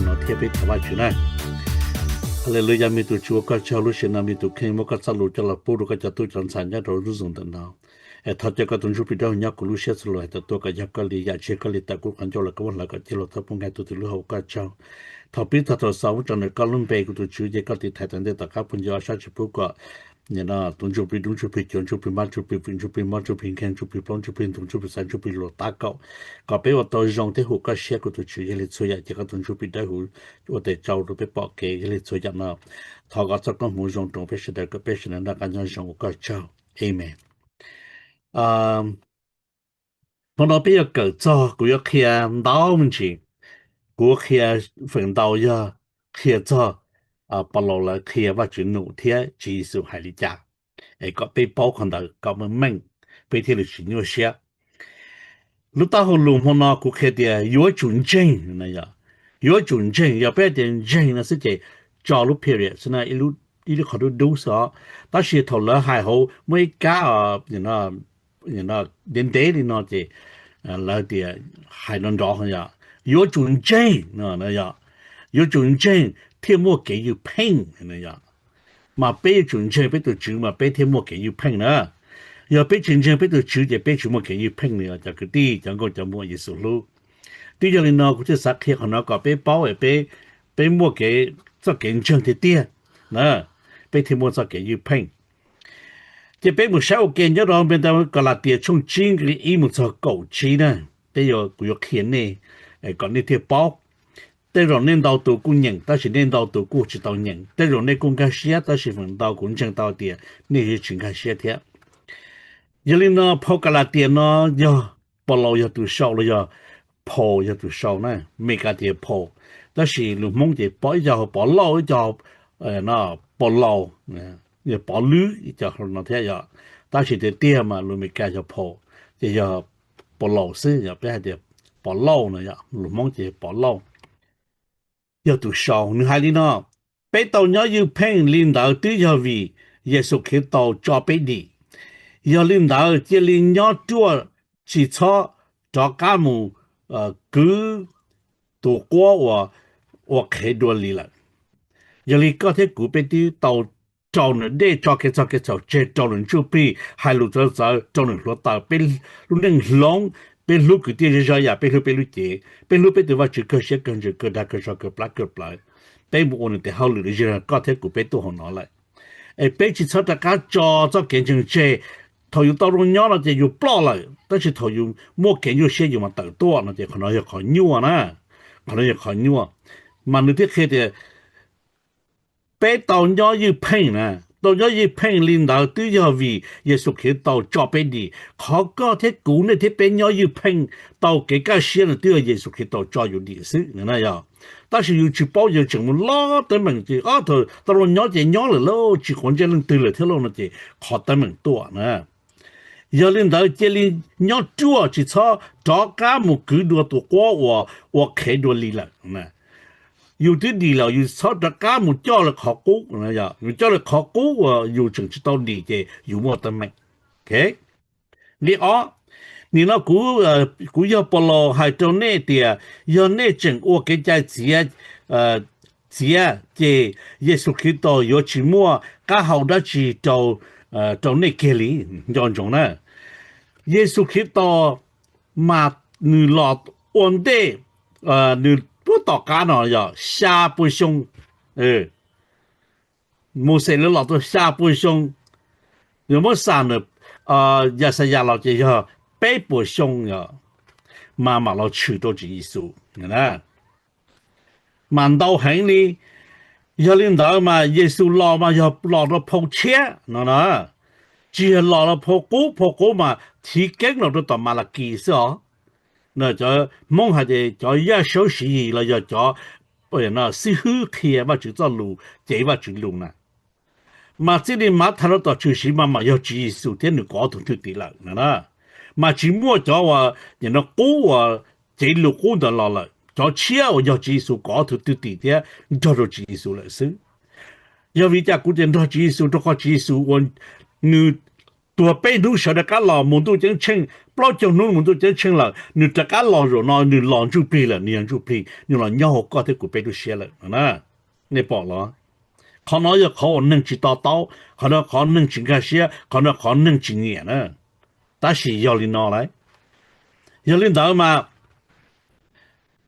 no thiab peb thov Vajtswv na. Haleluya, me tus Tswv, ua koj tsaug, lub sij hawm no me tus kheej muab koj txoj lus coj los pub rau koj cov tub cov ntxhais nyob rau lub zos ntawm no. Es thov caw koj tus Ntsuj Plig dawb huv nyob kuv lub siab txhua lus hais tawm tuaj kom yog koj li, yam tsis yog koj li tawm kuv qhov ncauj los koj muab hlawv kom cia los thoob plaws nkaus tus twg lub hauv, ua koj tsaug. Thaum pib txog thaum xaus muab tso ntawm koj lub npe, kuv tus Tswv, ces koj tiv thaiv tawm ntej tom qab phooj ywg ob sab tsis pub kom tus Ntsuj Plig dub, Ntsuj Plig cuav, Ntsuj Plig mab, Ntsuj Plig vwm, Ntsuj Plig mob, Ntsuj Plig nkeeg, Ntsuj Plig plaub, Ntsuj Plig ntug, Ntsuj Plig xaiv, Ntsuj Plig luag tab kaum, kom peb ua tau zoo thiab hum koj siab, kuv tus Tswv. Yog li txhua yam ces koj tus Ntsuj Plig dawb huv ua tes tsau rau peb pom kev. Yog li txhua yam no thov kom txoj koob hmoov zoo rau peb sawv daws, kom peb sawv daws noj qab nyob zoo, ua koj tsaug. Amees. Hmo no peb yuav kawm txog, kuv yuav qhia ntau me ntsis. Kuv qhia feem ntau yog qhia txog Paulus lawv qhia Vajtswv num thiab Tswv Yexus hais li cas, es kom peb paub qhov ntawd kom meej meej, peb thiaj li tsis nyuaj siab. Lub taub hau lus hmo no kuv qhia tias yuav tsum ntseeg, yuav tsum ntseeg. Yog peb hais tias ntseeg no xwb ces tso lub period xwb na, ib lub qhov dub dub xwb os. Tab sis thaum lawv hais hauv muaj ib kab ntev ntev li no ces lawv tias, hais no nrov yog yuav tsum ntseeg, yuav tsum ntseeg thiaj muaj kev ywj pheej. Mas peb yuav tsum ntseeg peb tus Tswv mas peb thiaj muaj kev ywj pheej na. Yog peb tsis ntseeg peb tus Tswv ces peb tsis muaj kev ywj pheej li os cov kwv tij, cov nkauj cov muam Yexus hlub. Twb yog li no kuv thiaj xav qhia qhov no kom peb paub es peb, peb muaj kev, txoj kev ntseeg tiag tiag na, peb thiaj muaj txoj kev ywj pheej. Ces peb mus saib ua ke nyob rau npe ntawd Kalatias tshooj tsib nqe ib mus txog kaum tsib na. Peb yuav, kuv yuav qhia nej kom nej thiaj paub. Tej zaum nej ntau tus kuj nyeem tab sis nej ntau tus kuj tsis tau nyeem. Tej zaum nej kuj nkag siab tab sis feem ntau kuv ntseeg tau tias nej yuav tsis nkag siab thiab. Yog li no phau Kalatias no yog Paulus yog tus sau los yog Paul yog tus sau na, Meskas tias Paul, tab sis lus Hmoob ces Pov, ib co Pov Lauj, ib co Pov Laus, Pov Lwb, ib co no thiab yom. Tab sis tiag tiag mas lus Meskas yog Paul, ces yog Paulus xwb, yog peb hais tias Pov Lauj no, lus Hmoob ces Pov Lauj yog tus sau. Nws hais li no: Peb tau nyob ywj pheej li ntawd twb yog vim Yexus Khetos tso peb dim. Yog li ntawd cia li nyob ruaj, tsis txhob rov qab mus kwv tus quab uas ua qhev dua li lawm. Yog li koj thiab kuv peb twb tau rau nws dej, tso kev txog kev txhaum tseg, rau nws ntsuj plig, hais lus txawv txawv, rau nws hluav taws, peb lub neej hloov, peb hlub kwv tij zej zog yam peb hlub peb lub cev, peb hlub peb tus Vajtswv kawg siab kawg ntsws kawg dag kawg zog kawg plab kawg plawv. Peb mus ua nws tes hauj lwm, li koj thiab kuv peb tuaj hauv no lawm. Es peb tsis txhob rov qab tso txoj kev ntseeg tseg. Thaum yus tau zoo nyob no ces yus ploj lawm, tab sis thaum yus muaj kev nyuaj siab yus mas tawm tuaj no ces qhov no yog qhov nyuaj na. Qhov no yog qhov nyuaj. Mas nws thiaj qhia tias peb tau nyob ywj pheej na, tau nyob ywj pheej li ntawd twb yog vim Yexus Khetos tso peb dim. Qhov koj thiab kuv, nej thiab peb nyob ywj pheej tau kev kaj siab no twb yog Yexus Khetos tso yus dim xwb na yog. Tab sis yus tsis paub, yus tseem mus lob teeb meem ces ob thaum tau los nyob ces nyob lawm lauj, tsis quav ntsej leej twg lawm thiab lauj no ces qhov teeb meem tuaj na. Yog li ntawd cia li nyob ruaj, tsis txhob rov qab mus kwv dua tus quab uas ua qhev dua li lawm. Yus twb dim lawm, yus txhob rov qab mus coj lawv qhov qub. Yus coj lawv qhov qub uas yus tseem tsis tau dim ces yus muaj teeb meem. Nqe ob, nim no kuv, kuv yog Paulus hais rau nej tias yog nej tseem ua kev cai txiav, txiav ces Yexus Khetos yuav tsis muaj qab hau dab tsi rau, rau nej kiag li. Nco ntsoov na, Yexus Khetos mas nws los ua ntej, nws puag tom qab no yog xya puas xyoo. Mauxes lawv los tau xya puas xyoo, yog muab xam ntawm Yaxayas los ces yog peb puas xyoo, mas mam los tshwm rau Tswv Yexus. Mas ntau heev li. Yog li ntawd mas Yexus los mas yog los rau phau tshiab no na, tsis yog los rau phau qub. Phau qub mas thib keeb los rau tom Malakis xwb os. Cov Hmoob hais tias cov yaj saub siv yis los yog cov xib hwb qhia Vajtswv txoj lus, cev Vajtswv lus na. Mas txij li Mathais los tom tshwm sim mas mam yog Tswv Yexus thiab nws kaum ob tug thwj tim lawm na. Mas tsis muaj cov uas nim no qub uas cev lus qub ntawd los lawm, cov tshiab uas yog Tswv Yexus kaum ob tug thwj tim thiab nrog rau Tswv Yexus lawm xwb. Yog vim cas kuv tias nrog Tswv Yexus? Rau qhov Tswv Yexus uas nws tuag peb hnub sawv rov qab los mus ntuj ceeb tsheej, plaub caug hnub mus ntuj ceeb tsheej lawm, nws rov qab los zaum no nws los ntsuj plig lawm, nws yog ntsuj plig, nws los nyob hauv koj thiab kuv peb lub siab lawm no na. Nej pom los? Qhov no yog qhov uas neeg tsis to taub, qhov no qhov neeg tsis nkag siab, qhov no qhov neeg tsis nyiam na. Tab sis yog li no lawm. Yog li ntawd mas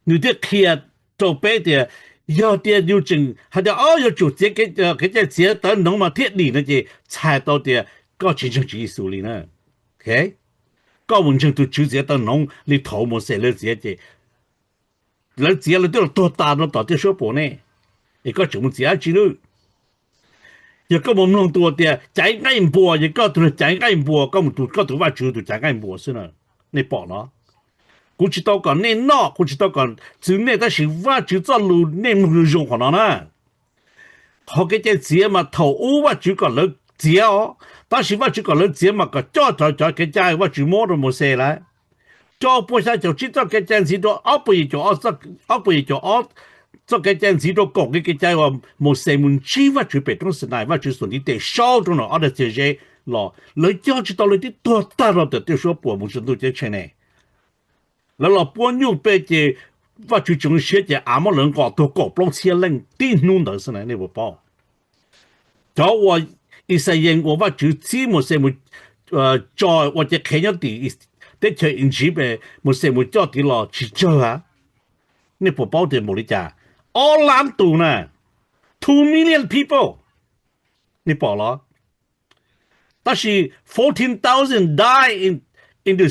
nws thiaj qhia rau peb tias yog tias yus tseem hais tias o yuav tsum txiav kev cai txiav tawv hnoov mas thiaj dim no ces txhais tau tias koj tsis ntseeg Tswv Yexus li na. Koj mus ntseeg tus tswv txiav tawv hnoov li thaum Mauxes lawv txiav ces lawv txiav lawv twb los tuag tas rau tom tiaj suab puam ne, es koj tseem mus txiav dab tsi lawm? Yog koj mus mloog tus tias caiv nqaij npuas, yog koj tus caiv nqaij npuas, koj mus tus koj tus vaj tswv tus caiv nqaij npuas xwb na. Nej pom los? Kuv tsis tau kom nej noj, kuv tsis tau kom txwv nej, tab sis Vaj Tswv txoj lus nej mloog zoo qhov no na. Qhov kev cai txiav mas thaum ub Vaj Tswv kom lawv txiav os, tab sis Vaj Tswv kom lawv txiav mas kom coj cov cov kev cai Vaj Tswv muab rau Mauxes lawm. Rau puas xya caum tsib txoj kev cai ntxiv rau ob puas yim caum ob, ob puas yim caum ob txoj kev cai ntxiv rau kaum nqe kev cai uas Mauxes mus ntsib Vaj Tswv pem roob Xinais, Vaj Tswv xuas ntiv tes sau rau nws ob daig txiag zeb los, lawv coj tsis tau, lawv twb tuag tag rau tom tiaj suab puam mus rau ntuj ceeb tsheej ne. Lawv los puab nyuj pes ces Vaj Tswv tsis zoo siab ces av muab lawv nqos tuag kaum plaub txhiab leej tib hnub ntawd xwb na, nej puas paub? Cov uas Ixayees uas Vaj Tswv txib Mauxes mus tso ua cev qhev nyob tim teb chaws Iziv, Mauxes mus coj tid los tsis tsawg a. Nej puas paub tias npaum li cas? Ob lab tus na, two million people. Nej pom los? Tab sis fourteen thousand die in, in the,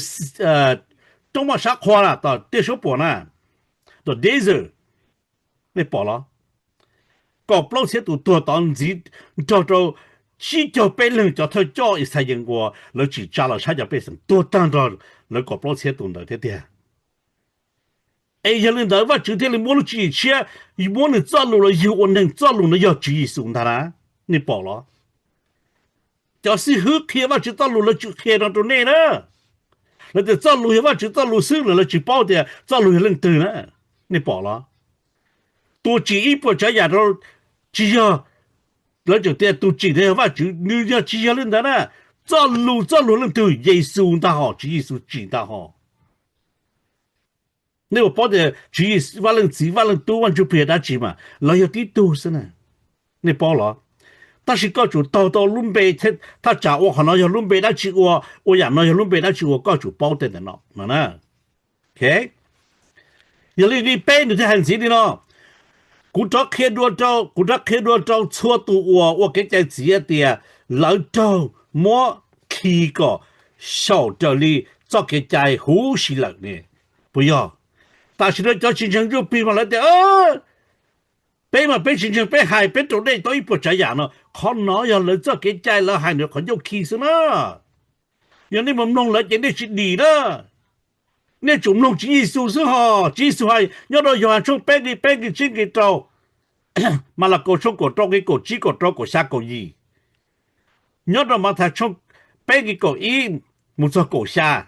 roob vaj sab qhua na, tom tiaj suab puam na, the desert. Nej pom los? Kaum plaub txhiab tus tuag tod ntxiv nrog rau tsib caug peb leeg cov thawj coj Ixayees uas lawv tsim tsa los saib cov pej xeem tuag tag nrog lawv kaum plaub txhiab tus ntawd thiab tiag. Es yog li ntawd Vaj Tswv thiaj li muab lub tswv yim tshiab, muab nws txoj lus los yug ua neeg, txoj lus no yog Tswv Yexus ntag na. Nej pom los? Cov xib hwb qhia Vaj Tswv txoj lus lawv tsis qhia no rau nej na. Lawv tias txoj lus yog Vaj Tswv txoj lus xwb los lawv tsis paub tias txoj lus yog leej twg na. Nej pom los? Tus tsim ib puas tsav yam rau, tsis yog, lawv tseem tias tus tsim no yog Vaj Tswv, nws yog tsis yog li ntawd na. Txoj lus, txoj lus leej twg? Yexus ntag hos, Tswv Yexus tsim ntag hos. Nej puas paub tias Tswv Yexus, Vaj Leej Txiv, Vaj Leej Tub, Vaj Ntsuj Plig dab tsi mas lawv yog tib tug xwb na. Nej paub los? Tab sis koj tsum taug tau lub npe, thaj tsam ua qhov no yog lub npe dab tsi ua, ua yam no yog lub npe dab tsi ua, koj tsum paub tej ntawm no no na. Yog li nqe peb nws thiaj hais ntxiv li no: Kuv rov qhia dua rau, kuv rov qhia dua rau txhua tus uas ua kev cai txiv tias lawv raug muab khi kom xyaum raws li txoj kev cai huv si lawm ne. Puas yog? Tam sim no cov tsis ntseeg Ntsuj Plig mas lawv tias peb mas peb tsis ntseeg, peb hais peb rau nej tau ib puas tsav yam no. Qhov no yog lawv txoj kev cai, lawv hais ntawm qhov ncauj khi xwb na. Yog nej mus mloog lawv ces nej tsis dim na. Nej tsum mloog Tswv Yexus xwb hos. Tswv Yexus hais nyob rau Yauhas tshooj peb nqe peb nqe tsib nqe rau, Malakaus tshooj kaum rau nqe kaum tsib kaum rau kaum xya kaum yim, nyob rau Mathais tshooj peb nqe kaum ib mus txog kaum xya,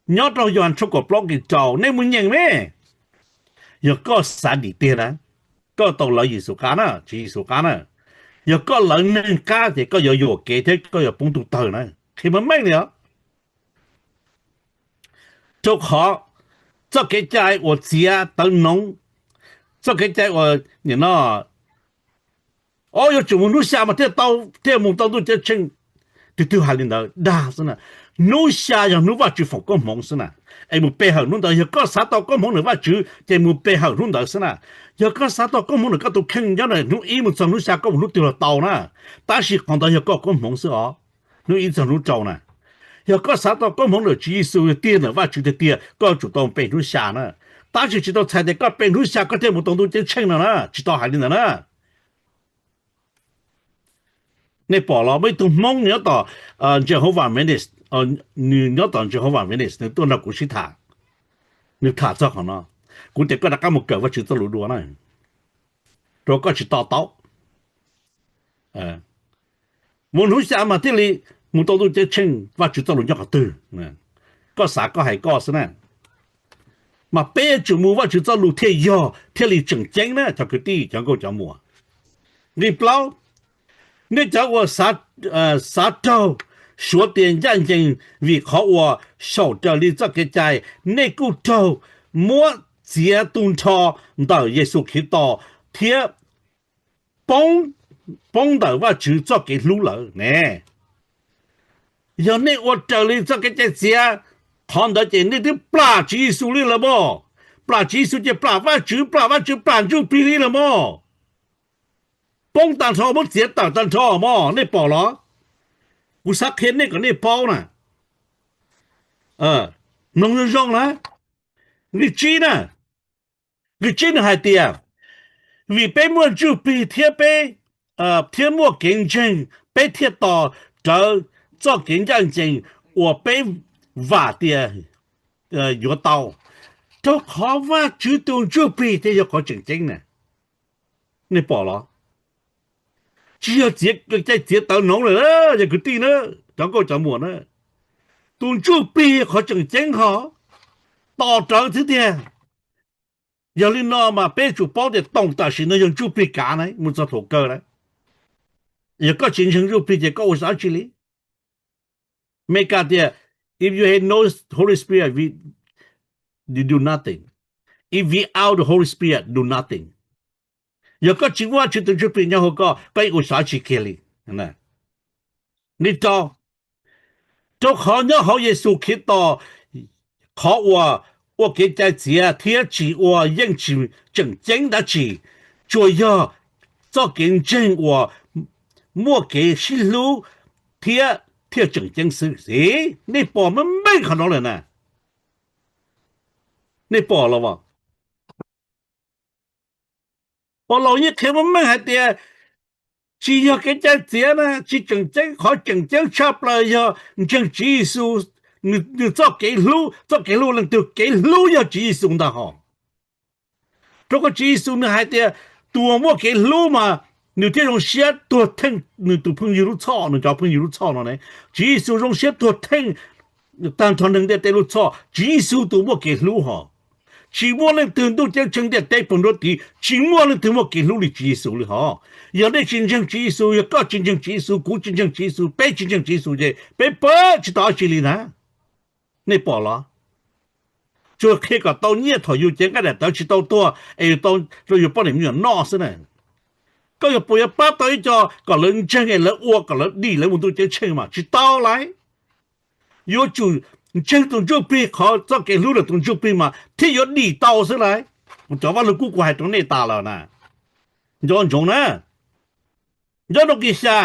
nyob rau Yauhas tshooj kaum plaub nqe rau, nej mus nyeem me. Yog koj xav dim tiag na, koj tau lawv Yexus qab na, Tswv Yexus qab na. Yog koj lawv neeg qab ces koj yuav yuam kev thiab koj yuav poob ntuj tawg na. Qhia meej meej li os. Rau qhov txoj kev cai uas txiav tawv hnoov, txoj kev cai uas nim no, o, yuav tsum mus hnub xya mas thiaj tau, thiaj mus tau ntuj ceeb tsheej. Tus twg hais li ntawd dag xwb na. Hnub xya yog hnub Vajtswv foom koob hmoov xwb na, es mus pe hawm hnub ntawd. Yog koj xav tau koob hmoov ntawm Vajtswv ces mus pe hawm hnub ntawd xwb na. Yog koj xav tau koob hmoov ntawm koj tus kheej nyob ntawm hnub ib mus txog hnub xya, koj mus hnub twg los tau na. Tab sis qhov ntawd yog koj koob hmoov xwb os, hnub ib txog hnub rau na. Yog koj xav tau koob hmoov ntawm Tswv Yexus tiag, ntawm Vajtswv tiag tiag, koj tsum tau pe hnub xya na. Tab sis tsis tau txhais tias koj pe hnub xya koj thiaj mus tau ntuj ceeb tsheej no na, tsis tau hais li ntawd na. Nej pom los, muaj ib tug Hmoob nws nyob tom Jehovah Witness, nws nyob tom Jehovah Witness, nws tuaj nrog kuv sib tham, nws tham txog qhov no. Kuv tias koj rov qab mus kawm Vajtswv txoj lus dua na, rau koj tsis to taub. Mus hnub xya mas thiaj li mus tau ntuj ceeb tsheej, Vajtswv txoj lus nyob qhov twg? Koj xav koj hais koj xwb na. Mas peb yuav tsum mus Vajtswv txoj lus thiaj yog, thiaj li tseem ceeb na cov kwv tij cov nkauj cov muam. Nqe plaub, Nej cov uas xav raug suav tias ncaj ncees vim qhov uas xyaum raws li txoj kev cai, nej kuj raug muab txiav tu nrho ntawm Yexus Khetos thiab poob ntawm Vajtswv txoj kev hlub lawm ne. Yog nej ua raws li txoj kev cai txiav, qhov ntawd ces nej twb plam Tswv Yexus li lawm mog. Plam Tswv Yexus ces plam Vajtswv, plam Vajtswv, plam Ntsuj Plig li lawm mog. Poob tag nrho, muab txiav tawm tag nrho mog, nej pom los? Kuv xav qhia nej kom nej paub na. Mloog zoo zoo na. Nqi tsib na, nqi tsib nws hais tias, vim peb muaj Ntsuj Plig thiab peb thiab muaj kev ntseeg, peb thiaj tos rawv txoj kev ncaj ncees uas peb vam tias yuav tau, rau qhov Vajtswv tus Ntsuj Plig thiaj yog qhov tseem ceeb na. Nej pom los? Tsis yog txiav, cai txiav tawv noov lawm, yog kwv tij na, cov nkauj cov muam na. Tus Ntsuj Plig qhov tseem ceeb ho tos rawv xwb tiag. Yog li no mas peb tsum paub tias toom tam sim no yog Ntsuj Plig kav na mus txog thaum kawg na. Yog koj tsis ntseeg Ntsuj Plig ces koj ua xav tsi li. Meskas tias, if you have no Holy Spirit, you do nothing. If without the Holy Spirit, do nothing. Yog koj tsis muaj Vajtswv tus Ntsuj Plig nyob hauv koj, koj yeej ua xav tsis kiag li. Nqi rau, rau qhov nyob hauv Yexus Khetos, qhov uas ua kev cai txiav thiab tsis ua yeej tsis tseem ceeb dab tsi, tsuas yog txoj kev ntseeg uas muaj kev sib hlub thiab thiaj tseem ceeb xwb xwb. Nej pom meej meej qhov no lawm na. Nej pom los? Paulus yeej qhia meej meej hais tias, tsis yog kev cai txiav na tsis tseem ceeb, qhov tseem ceeb tshaj plaws yog ntseeg Tswv Yexus, nws txoj kev hlub, txoj kev hlub leej twg, kev hlub yog Tswv Yexus ntag hos. Rau qhov Tswv Yexus nws hais tias, tus uas muaj kev hlub mas nws thiaj zoo siab tuag theej nws tus phooj ywg lub txhoj, nws cov phooj ywg lub txhoj no ne. Tswv Yexus zoo siab tuag theej tag nrho neeg ntiaj teb lub txhoj, Tswv Yexus tus muaj kev hlub hos. Tsis muaj leej twg ntuj ceeb tsheej ntiaj teb pog nruab tid, tsis muaj leej twg muaj kev hlub li Tswv Yexus li hos. Yog nej tsis ntseeg Tswv Yexus, yog koj tsis ntseeg Tswv Yexus, kuv tsis ntseeg Tswv Yexus, peb tsis ntseeg Tswv Yexus ces peb pab tsis tau dab tsi li na. Nej pom los? Tsuas qhia kom tau nyiaj thaum yus cev nqaij daim tawv tsis tau tuag es yus tau rau yus poj niam me nyuam noj xwb na. Koj yuav puas yuav pab tau ib co kom lawv ntseeg es lawv ua kom lawv dim lawv mus ntuj ceeb tsheej mas tsis tau lauj. Yuav tsum ntseeg tus Ntsuj Plig, qhov txoj kev hlub ntawm tus Ntsuj Plig mas thiaj yuav dim tau xwb lauj. Kuv cov Vaj Lug Kub kuv hais rau nej tas lawm na. Nco ntsoov na. Nyob rau nqi xya,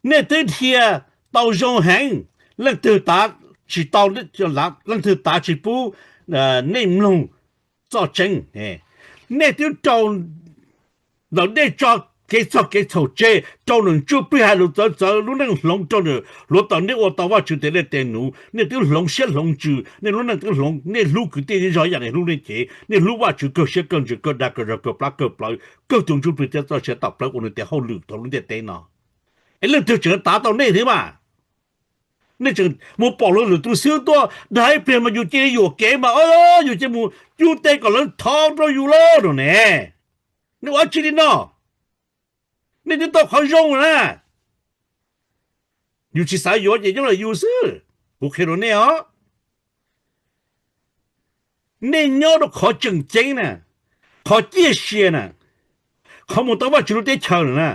nej twb dhia tau zoo heev, leej twg tav tsis tau, leej twg tav tsis pub nej mloog txoj tseeb. Nej twb rau ntawm nej tso kev txog kev txhaum tseg, rau nws Ntsuj Plig hais lus txawv txawv, lub neej hloov rau nws hluav taws, nej ua tau Vajtswv tes dej tes num, nej twb hloov siab hloov ntsws, nej lub neej twb hloov, nej hlub kwv tij zej zog ib yam nej hlub nej cev, nej hlub Vajtswv kawg siab kawg ntsws kawg dag kawg zog kawg plab kawg plawv, kawg tus Ntsuj Plig thiab txoj sia tawm plaws ua nws tes hauj lwm rau lub ntiaj teb no. Es leej twg tseem tav tau nej thiab mas? Nej tseem mus pom luag lwm tus xwb tuaj dag ib pliag mas yus cia li yuam kev mas, yus cia li mus cub tej kom lawv thov rau yus lawm no ne. Nej ua dab tsi li no? Nej twb tau qhov zoo na. Yus tsis xav yuav ces nyob ntawm yus xwb. Kuv qhia rau nej os. Nej nyob rau qhov tseem ceeb na, qhov ciaj sia na, qhov mus tau Vajtswv lub teb chaws na,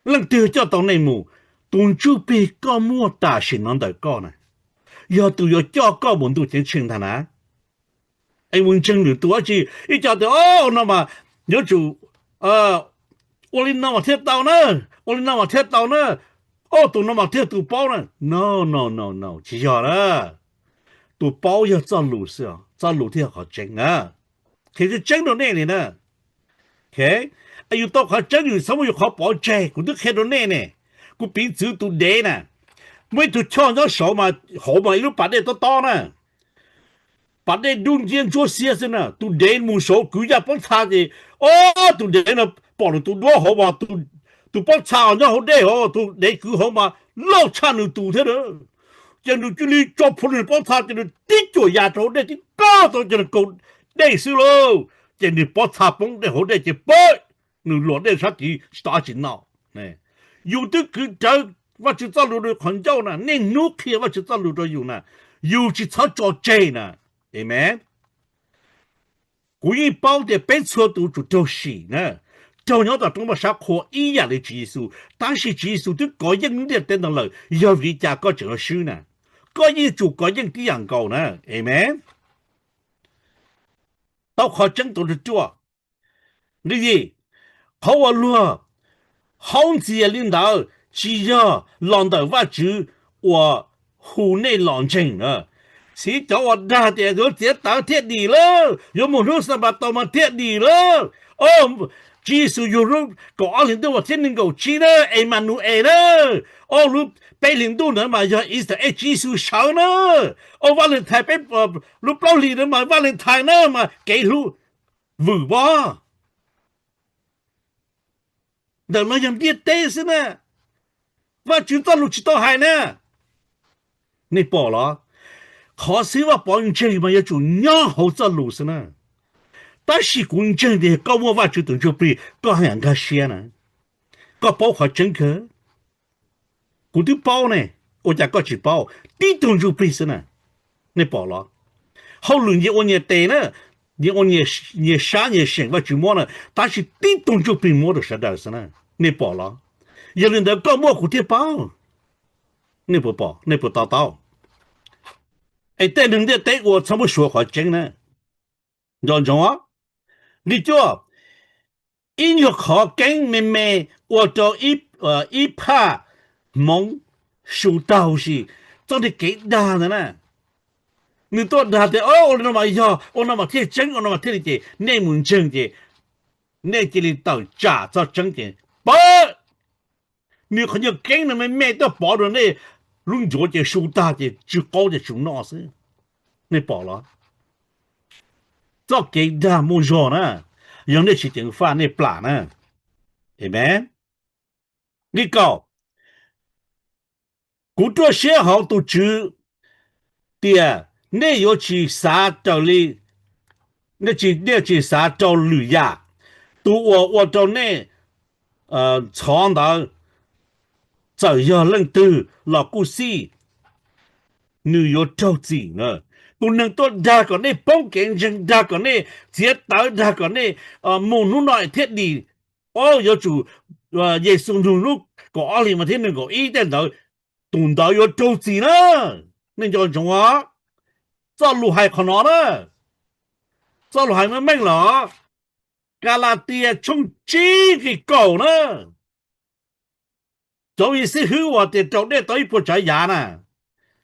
leej twg coj tau nej mus? Tus Ntsuj Plig koj muaj tam sim no ntawm koj na, yog tus yuav coj koj mus ntuj ceeb tsheej ntag na. Es mus ntseeg lwm tus dab tsi? Ib co tias, o, no mas yuav tsum ua li no mas thiaj tau na, ua li no mas thiaj tau na, o, tus no mas thiaj tus paub na. No, no, no, no, tsis yog na. Tus paub yog txoj lus xwb, txoj lus thiaj yog qhov tseeb na. Qhia tseeb tseeb rau nej li na. Yus tau qhov tseeb yus txhob muab yus qhov pov tseg, kuv twb qhia rau nej ne. Kuv piv txwv tus dev na, muaj ib tug choj nyob saud mas hauv mas ib lub pas dej tob tob na, pas dej dub nciab ntsuab xiab xwb na, tus dev mus saud kwv yaj pob txha ces, o, tus dev no pom nws tus duab hauv mas, tus pob txha nyob hauv dej hauv, tus dev kwv hauv mas loj tshaj nws tus thiab na. Ces nws cia li tso plhuav nws pob txha ces nws tib cuam ya rau hauv dej tib koj tau ces nws kaus dej xwb lauj. Ces nws pob txha poob dej hauv dej ces pab nws luam dej sab tid tsis tau dab tsi noj. Yus twb kwv rawv Vajtswv txoj lus rau qhov ncauj na, niaj hnub qhia Vajtswv txoj lus rau yus na, yus tsis txhob tso tseg na. Amees. Kuv yeej paub tias peb txhua tus tsum raug sim na, raug nyob tom roob paj sab qhua ib yam li Tswv Yexus, tab sis Tswv Yexus twb kov yeej lub ntiaj teb ntawd lawm, yog vim li cas koj tseem yuav swb na? Koj yeej tsum kov yeej tib yam nkaus na. Amees. Tau qhov tseeb tau ruaj ruaj. Nqe yim, qhov uas luag haub ntxias li ntawd tsis yog los ntawm Vajtswv uas hu nej los ntseeg na. Txhiv cov uas dag tias yuav txiav taws thiaj dim lawm, yuav mus hnub Xanpataus mas thiaj dim lawm. O, Tswv Yexus yug lub kaum ob hlis ntuj mas thiab nees nkaum tsib na, Emanues na. O, lub peb hlis ntuj ntawd mas yog Israel Tswv Yexus sawv na. O, Vaj Leej Thais peb, lub plaub hlis ntawd mas Vaj Leej Thais na mas kev hlub vwm pob. Ntawm no yog ntiaj teb xwb na. Vajtswv txoj lus tsis tau hais na. Nej pom los? Qhov xib Vaj Pov ntseeg mas yuav tsum nyob hauv txoj lus xwb na. Tab sis kuv ntseeg tias yog koj muaj Vajtswv tus Ntsuj Plig koj haj yam nkag siab na. Koj paub qhov tseeb kawg. Kuv twb paub ne, ua cas koj tsis paub? Tib tug Ntsuj Plig xwb na. Nej pom los? Hauj lwm nyias ua nyias tes na, nyias ua nyias sab nyias seem Vajtswv muab na, tab sis tib tug Ntsuj Plig muab rau sawv daws xwb na. Nej pom los? Yog li ntawd koj muaj kuv thiaj paub. Nej puas pom, nej puas to taub? Es tej neeg ntiaj teb ua txhob muab suav qhov tseeb na. Nco ntsoov os. Nqe cuaj, ib nyuag qhov keeb me me ua rau ib phaj hmoov su tag huv si, txoj niag kev dag ntawd na. Nws tuaj dag tias ua li no mas yog, ua no mas thiaj tseeb, ua no mas thiaj li, ces nej mus ntseeg ces nej cia li tawm tsam txoj tseeb ces pab nws qhov nyuag keeb no me me tuaj pov rau nej lub ncuav ces su tag ces tsw qaub ces tsum noj xwb. Nej pom los? Txoj kev dag muaj zog na, yog nej tsis ceev faj nej plam na. Amees. Nqe kaum, kuv ruaj siab hauv tus Tswv tias nej yuav tsis xav raws li, nej tsis, nej tsis xav rau lwm yam. Tus uas ua rau nej ntxhov ntawd txawm yog leej twg los kuj xij, nws yuav raug txim na. Tus neeg tuaj dag kom nej poob kev ntseeg, dag kom nej txiav tawv, dag kom nej mus hnub no thiaj dim, o, yuav tsum Yexus nug hnub kaum ob hlis mas thiab nees nkaum ib tej ntawd, tus ntawd yuav raug txim na. Nej nco ntsoov os, txoj lus hais qhov no na, txoj lus hais meej meej los, Kalatias tshooj tsib nqe kaum na. Cov xib hwb uas tias raug dej tau ib puas tsav yam na,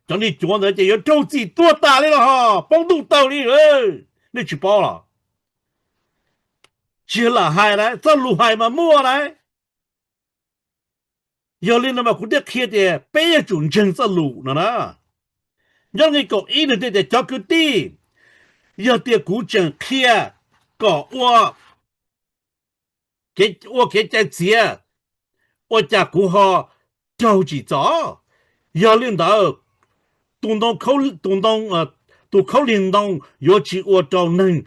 cov niag cuav ntawd ces yuav raug txim tuag tas li los ho poob ntuj tawg li. Nej tsis paub los? Tsis lam hais na, txoj lus hais mas muaj na. Yog li no mas kuv thiaj qhia tias peb yuav tsum ntseeg txoj lus no na. Nyob nqe kaum ib nws thiaj tias cov kwv tij, yog tias kuv tseem qhia kom ua, ua kev cai txiav, ua cas kuv ho raug tsim txom? Yog li ntawd, tus ntoo, tus ntoo, tus khaub lig ntoo yuav tsis ua rau neeg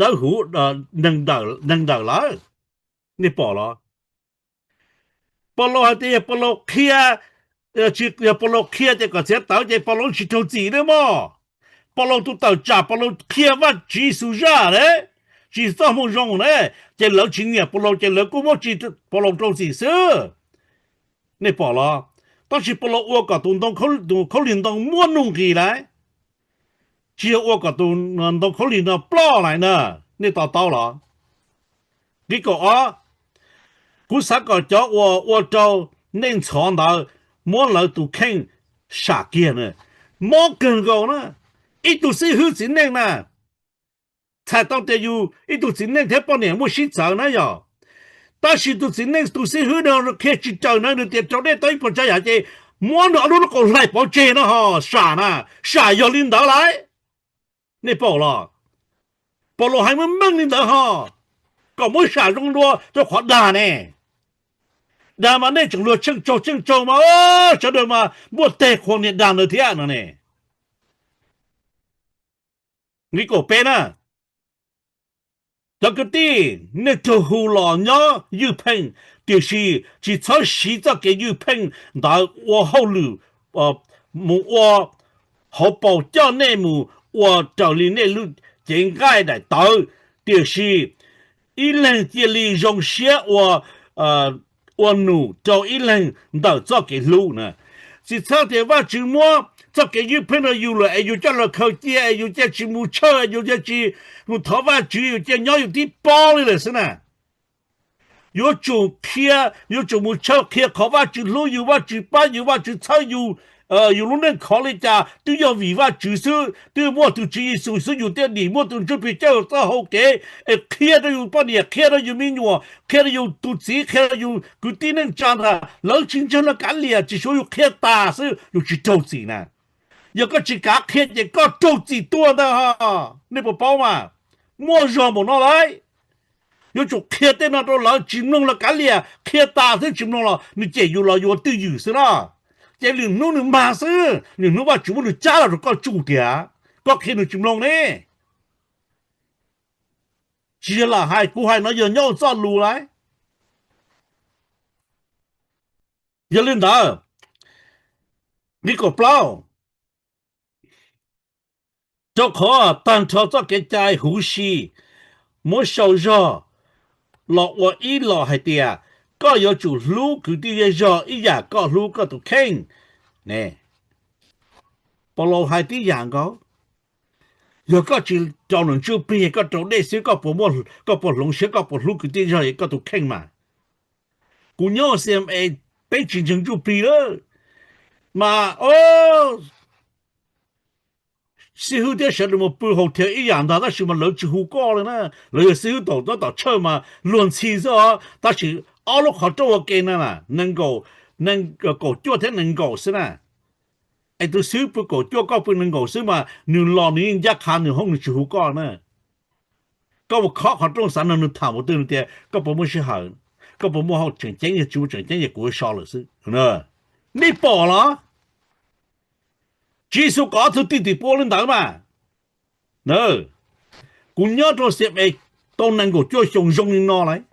dawb huv, neeg dawm lawm. Nej pom los? Paulus hais tias yog Paulus qhia, tsis yog Paulus qhia ces kom txiav tawv ces Paulus tsis raug txim nawb mog. Paulus tus tawm tsam Paulus qhia Vajtswv Yexus zaj ne, tsis txoj moo zoo ne, ces lawv tsis nyiam Paulus ces lawv kuj muab tsis Paulus raug txim xwb. Nej pom los? Tab sis Paulus ua kom tus ntoo, tus khaub lig ntoo muaj nuj nqis lawm, tsis yog ua kom tus ntoo khaub lig no ploj lawm na. Nej to taub los? Nqe kaum ob, kuv xav kom cov uas ua rau nej ntxhov ntawd muab lawv tus kheej sam kiag na. Mob kawg nkaus na, ib tug xib hwb txiv neej na, txhais tau tias yus ib tug txiv neej thiab poj niam muaj sib txawv na yog, tab sis tus txiv neej tus xib hwb no qhia tsis raws na, nws tias raug dej tau ib puas tsav yam ces muab nws ob lub lub qau hlais pov tseg no ho, sam na, sam yog li ntawd lawm. Nej pom los? Paulus hais meej meej li ntawd ho, kom muab sam zoo dua rau qhov dag ne. Dag mas nej tseem luag tsheej tsaug tsheej tsaug mas sawv daws mas npuaj teg qhuas niag dag ntawd thiab no ne. Nqe kaum peb na, cov kwv tij, nej raug hu los nyob ywj pheej, Tiam sis tsis txhob siv txoj kev ywj pheej ntawd ua hauj lwm, mus ua hauv paus coj nej mus ua raws li nej lub cev nqaij daim tawv. Tiam sis ib leeg cia li zoo siab ua, ua num rau ib leeg ntawm txoj kev hlub na. Tsis txhob tias Vajtswv muab txoj kev ywj pheej rau yus lawm es yus coj los khaws cia es yus cia tsis mus church, yus cia tsis mus thov Vajtswv, yus cia nyob yus tib pob li lawm xwb na. Yuav tsum qhia, yuav tsum mus church qhia qhov Vajtswv hlub yus, Vajtswv pab yus, Vajtswv txhawb yus, yus lub neej khov li cas twb yog vim Vajtswv xwb, twb muaj tus Tswv Yexus xwb yus thiaj dim, muaj tus Ntsuj Plig coj yus txoj hau kev es qhia rau yus poj niam, qhia rau yus me nyuam, qhia rau yus tus txiv, qhia rau yus kwv tij neej tsa ntag, lawv tsis ntseeg los kav liam, tsis suav yus qhia tas xwb yus tsis raug txim na. Yog koj tsis kav qhia ces koj raug txim tuag ntag. Nej puas paub mas? Muaj zog npaum no lauj. Yuav tsum qhia tej no rau lawv, tsis mloog los kav liam, qhia tas xwb tsis mloog los nws cem yus los yuav twj ywm xwb na. Ces lwm hnub nws mag xwb, lwm hnub Vajtswv muab nws cab los rau koj tsuj tiag, koj qhia nws tsis mloog ne. Tsis yog lam hais, kuv hais no yog nyob hauv txoj lus lauj. Yog li ntawd, nqe kaum plaub, rau qhov tag nrho txoj kev cai huv si muab sau zog los ua ib los hais tias koj yuav tsum hlub kwv tij zej zog ib yam koj hlub koj tus kheej. Paulus hais tib yam nkaus, yog koj tsis rau nws ntsuj plig, koj rau dej xwb, koj puas hloov siab, koj puas hlub kwv tij zej zog koj tus kheej mas? Kuv nyob C M A, peb tsis ntseeg ntsuj plig lawm mas, o, xib hwb thiab sawv daws mus pw hotel ib yam ntag, tab sis mas lawv tsis hu koj li na. Lawv yog xib hwb tom, tom tshawj mas luag ntxhi xwb os, tab sis ob lub qhov rooj ua ke na, nees nkaum, kaum cuaj thiab nees nkaum xwb na. Es tus xib hwb pw kaum cuaj, koj pw nees nkaum xwb mas nws los nws yeej ncaj qha nws hoob, nws tsis hu koj na. Koj mus khob qhov rooj xav nrog nws tham mus twg, nws tias koj puas muaj sij hawm, koj puas muaj hauj tseem ceeb, yog tsis muaj tseem ceeb ces kuv yuav so lawm xwb. Nej pom los? Tswv Yexus kom ob tug thwj tim pua li ntawd mas. Kuv nyob rau C M A tau nees nkaum cuaj xyoo zoo li no lawm.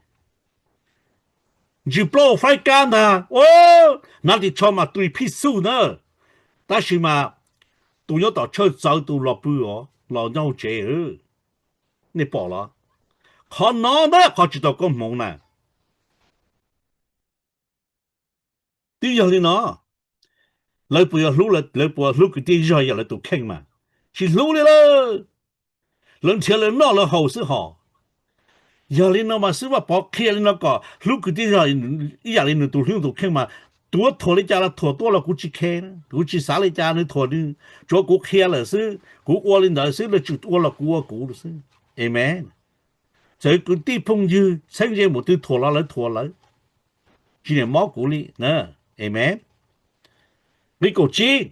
Ntsis plaub faib kab ntag, hnav ris tsho mas tus phij xuj na. Tab sis mas tus nyob tom tshawj txawv tus los pw os, los nyob hauv tsev. Nej pom los? Qhov no ntag qhov tsis tau koob hmoov na. Twb yog li no, lawv puas yog hlub, lawv puas hlub kwv tij zog yam lawv tus kheej mas? Tsis hlub li lawm. Lawv nrhiav lawv noj lawv haus xwb hos. Yog li no mas xib hwb Vaj Pov qhia li no kom hlub kwv tij zog ib yam li nws tus hlub tus kheej mas, tuav thuam li cas los thuam tuaj los kuv tsis khe, kuv tsis xav li cas nws thuam nws, tsuav kuv qhia lawm xwb, kuv ua li ntawd xwb, lawv tsis ua los kuv ua kuv xwb. Amen. Txawm kwv tij phooj ywg txheeb ze mus twg thuam los lawv thuam lawv, tsis niam mob kuv li. Amen. Nqe kaum tsib,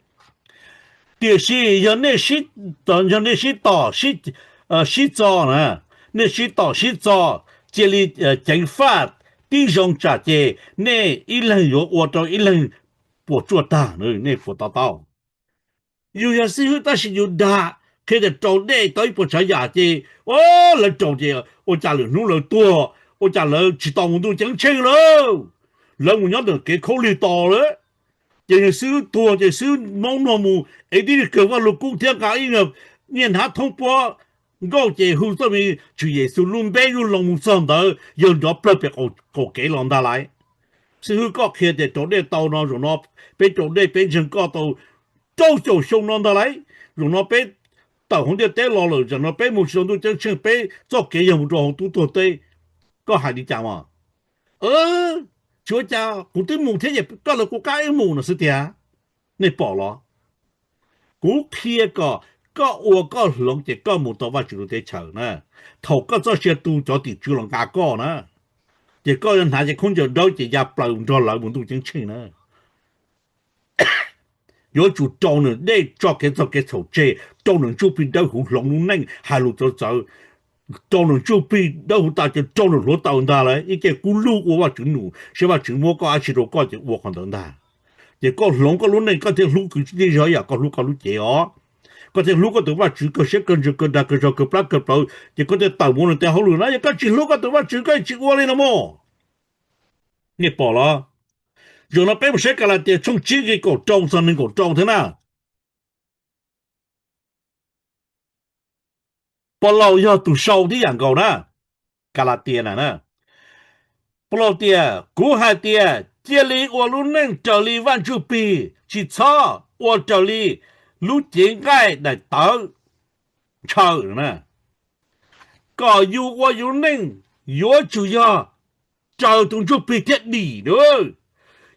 tiam sis yog nej sib, yog nej sib tom sib txo na, nej sib tom sib txo, cia li ceev faj tib zoo tsam ces nej ib leeg yuav ua rau ib leeg puas tsuaj tag, nej puas to taub? Yus yog xib hwb tab sis yus dag qhia tias rau dej tau ib puas tsav yam ces, o, lawv rau ces ua cas lwm hnub lawv tuag, ua cas lawv tsis tau mus ntuj ceeb tsheej lawm, lawv mus nyob ntawm kev khaub lig tos lawm. Ces yog xib hwb tuag ces xib hwb maub nuag mus ev tib li kawg Vaj Lug Kub thiab nqa ib nyuag nyiaj hnab thoob puab nkauj ces hu txoj me Tswv Yexus lub npe yuj loo mus txog ntawd yawg nrov plawg pem qaum kev los ntag lauj. Xib hwb koj qhia tias rau dej tau no, zaum no peb rau dej peb ntseeg koj tau rau caum xyoo no ntag lauj. Zaum no peb tawm hauv ntiaj teb los lawm, zaum no peb mus tsis tau ntuj ceeb tsheej, peb txoj kev yog mus rau hauv tub tuag teb. Koj hais li cas mas? Tsis ua cas, kuv twb mus thiab es koj lawv kuv qab ib mus no xwb tiag. Nej pom los? Kuv qhia kom koj ua koj hloov ces koj mus tau Vajtswv lub teb chaws na. Thaum koj txoj sia tu cov tim tswv los nqa koj na, ces koj yuav hnav cov khaub ncaws dawb ces ya plaws nrog lawv mus ntuj ceeb tsheej na. Yuav tsum rau nws dej tso kev txog kev txhaum tseg, rau nws ntsuj plig dawb huv hloov lub neej hais lus txawv txawv, rau nws ntsuj plig dawb huv tas ces rau nws hluav taws ntag lauj. Ib ce kub lug ua Vajtswv num, saib Vajtswv muab koj dab tsi rau koj ces ua qhov ntawd ntag. Ces koj hloov koj lub neej koj thiaj hlub kwv tij zej zog yam koj hlub koj lub cev os. Koj thiaj hlub koj tus Vajtswv kawg siab kawg ntsws kawg dag kawg zog kawg plab kawg plawv, ces koj thiaj tawm mus nws tej hauj lwm na. Yog koj tsis hlub koj tus Vajtswv koj tsis ua li no mog. Nej pom los? Zaum no peb mus saib Kalatias tshooj tsib nqe kaum rau txog nees nkaum rau thiab na. Polaus yog tus sau tib yam nkaus na, Kalatias na. Polaus tias, kuv hais tias cia li ua lub neej raws li Vaj Ntsujplig, tsis txhob ua raws li lub cev nqaij daim tawv ntshaw. Kom yus ua yus neej yuav tsum yog raws tus Ntsujplig thiaj dim na.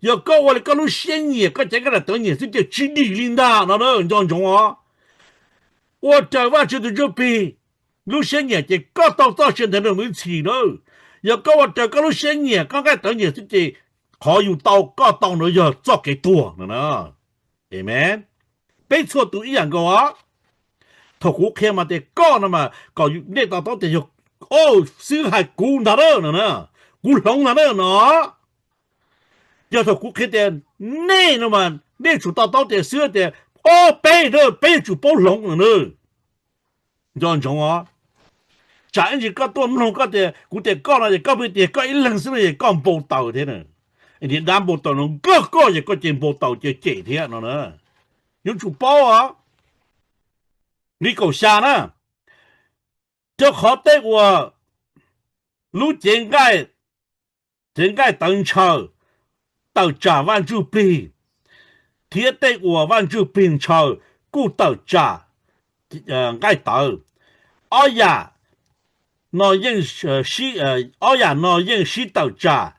Yog koj ua li koj lub siab nyiam, koj cev nqaij daim tawv nyiam xwb ces tsis dim li ntag no na, nco ntsoov os. Ua raws Vajtswv tus Ntsujplig lub siab nyiam ces koj tau txoj sia ntawd nrog mus ib txhis na. Yog koj ua raws koj lub siab nyiam, koj nqaij tawv nyiam xwb ces qhov yus tau, koj tau ntawd yog txoj kev tuag no na. Amen. Peb txhua tus ib yam nkaus os. Thaum kuv qhia mas tias koj no mas kom nej to taub tias yog, o, xib hwb hais kuv ntag na no, kuv hloov ntag na no. Yog thaum kuv qhia tias nej no mas nej tsum to taub tias xib hwb tias, o, peb na, peb yuav tsum paub hloov no na. Nco ntsoov os. Tsam ib ntsis koj tuaj mloog koj tias kuv tias koj no ces koj pheej tias koj ib leeg xwb no ces koj npau taws thiab na. Tias dab npau taws no nkag koj ces koj ces npau taws ces cem thiab no na. Yuav tsum paub os. Nqe kaum xya na, rau qhov tej uas lub cev nqaij, cev nqaij tawv ntshaw tawm tsam Vaj Ntsujplig, thiab tej uas Vaj Ntsujplig ntshaw kuj tawm tsam nqaij tawv. Ob yam no yeej, ob yam no yeej sib tawm tsam,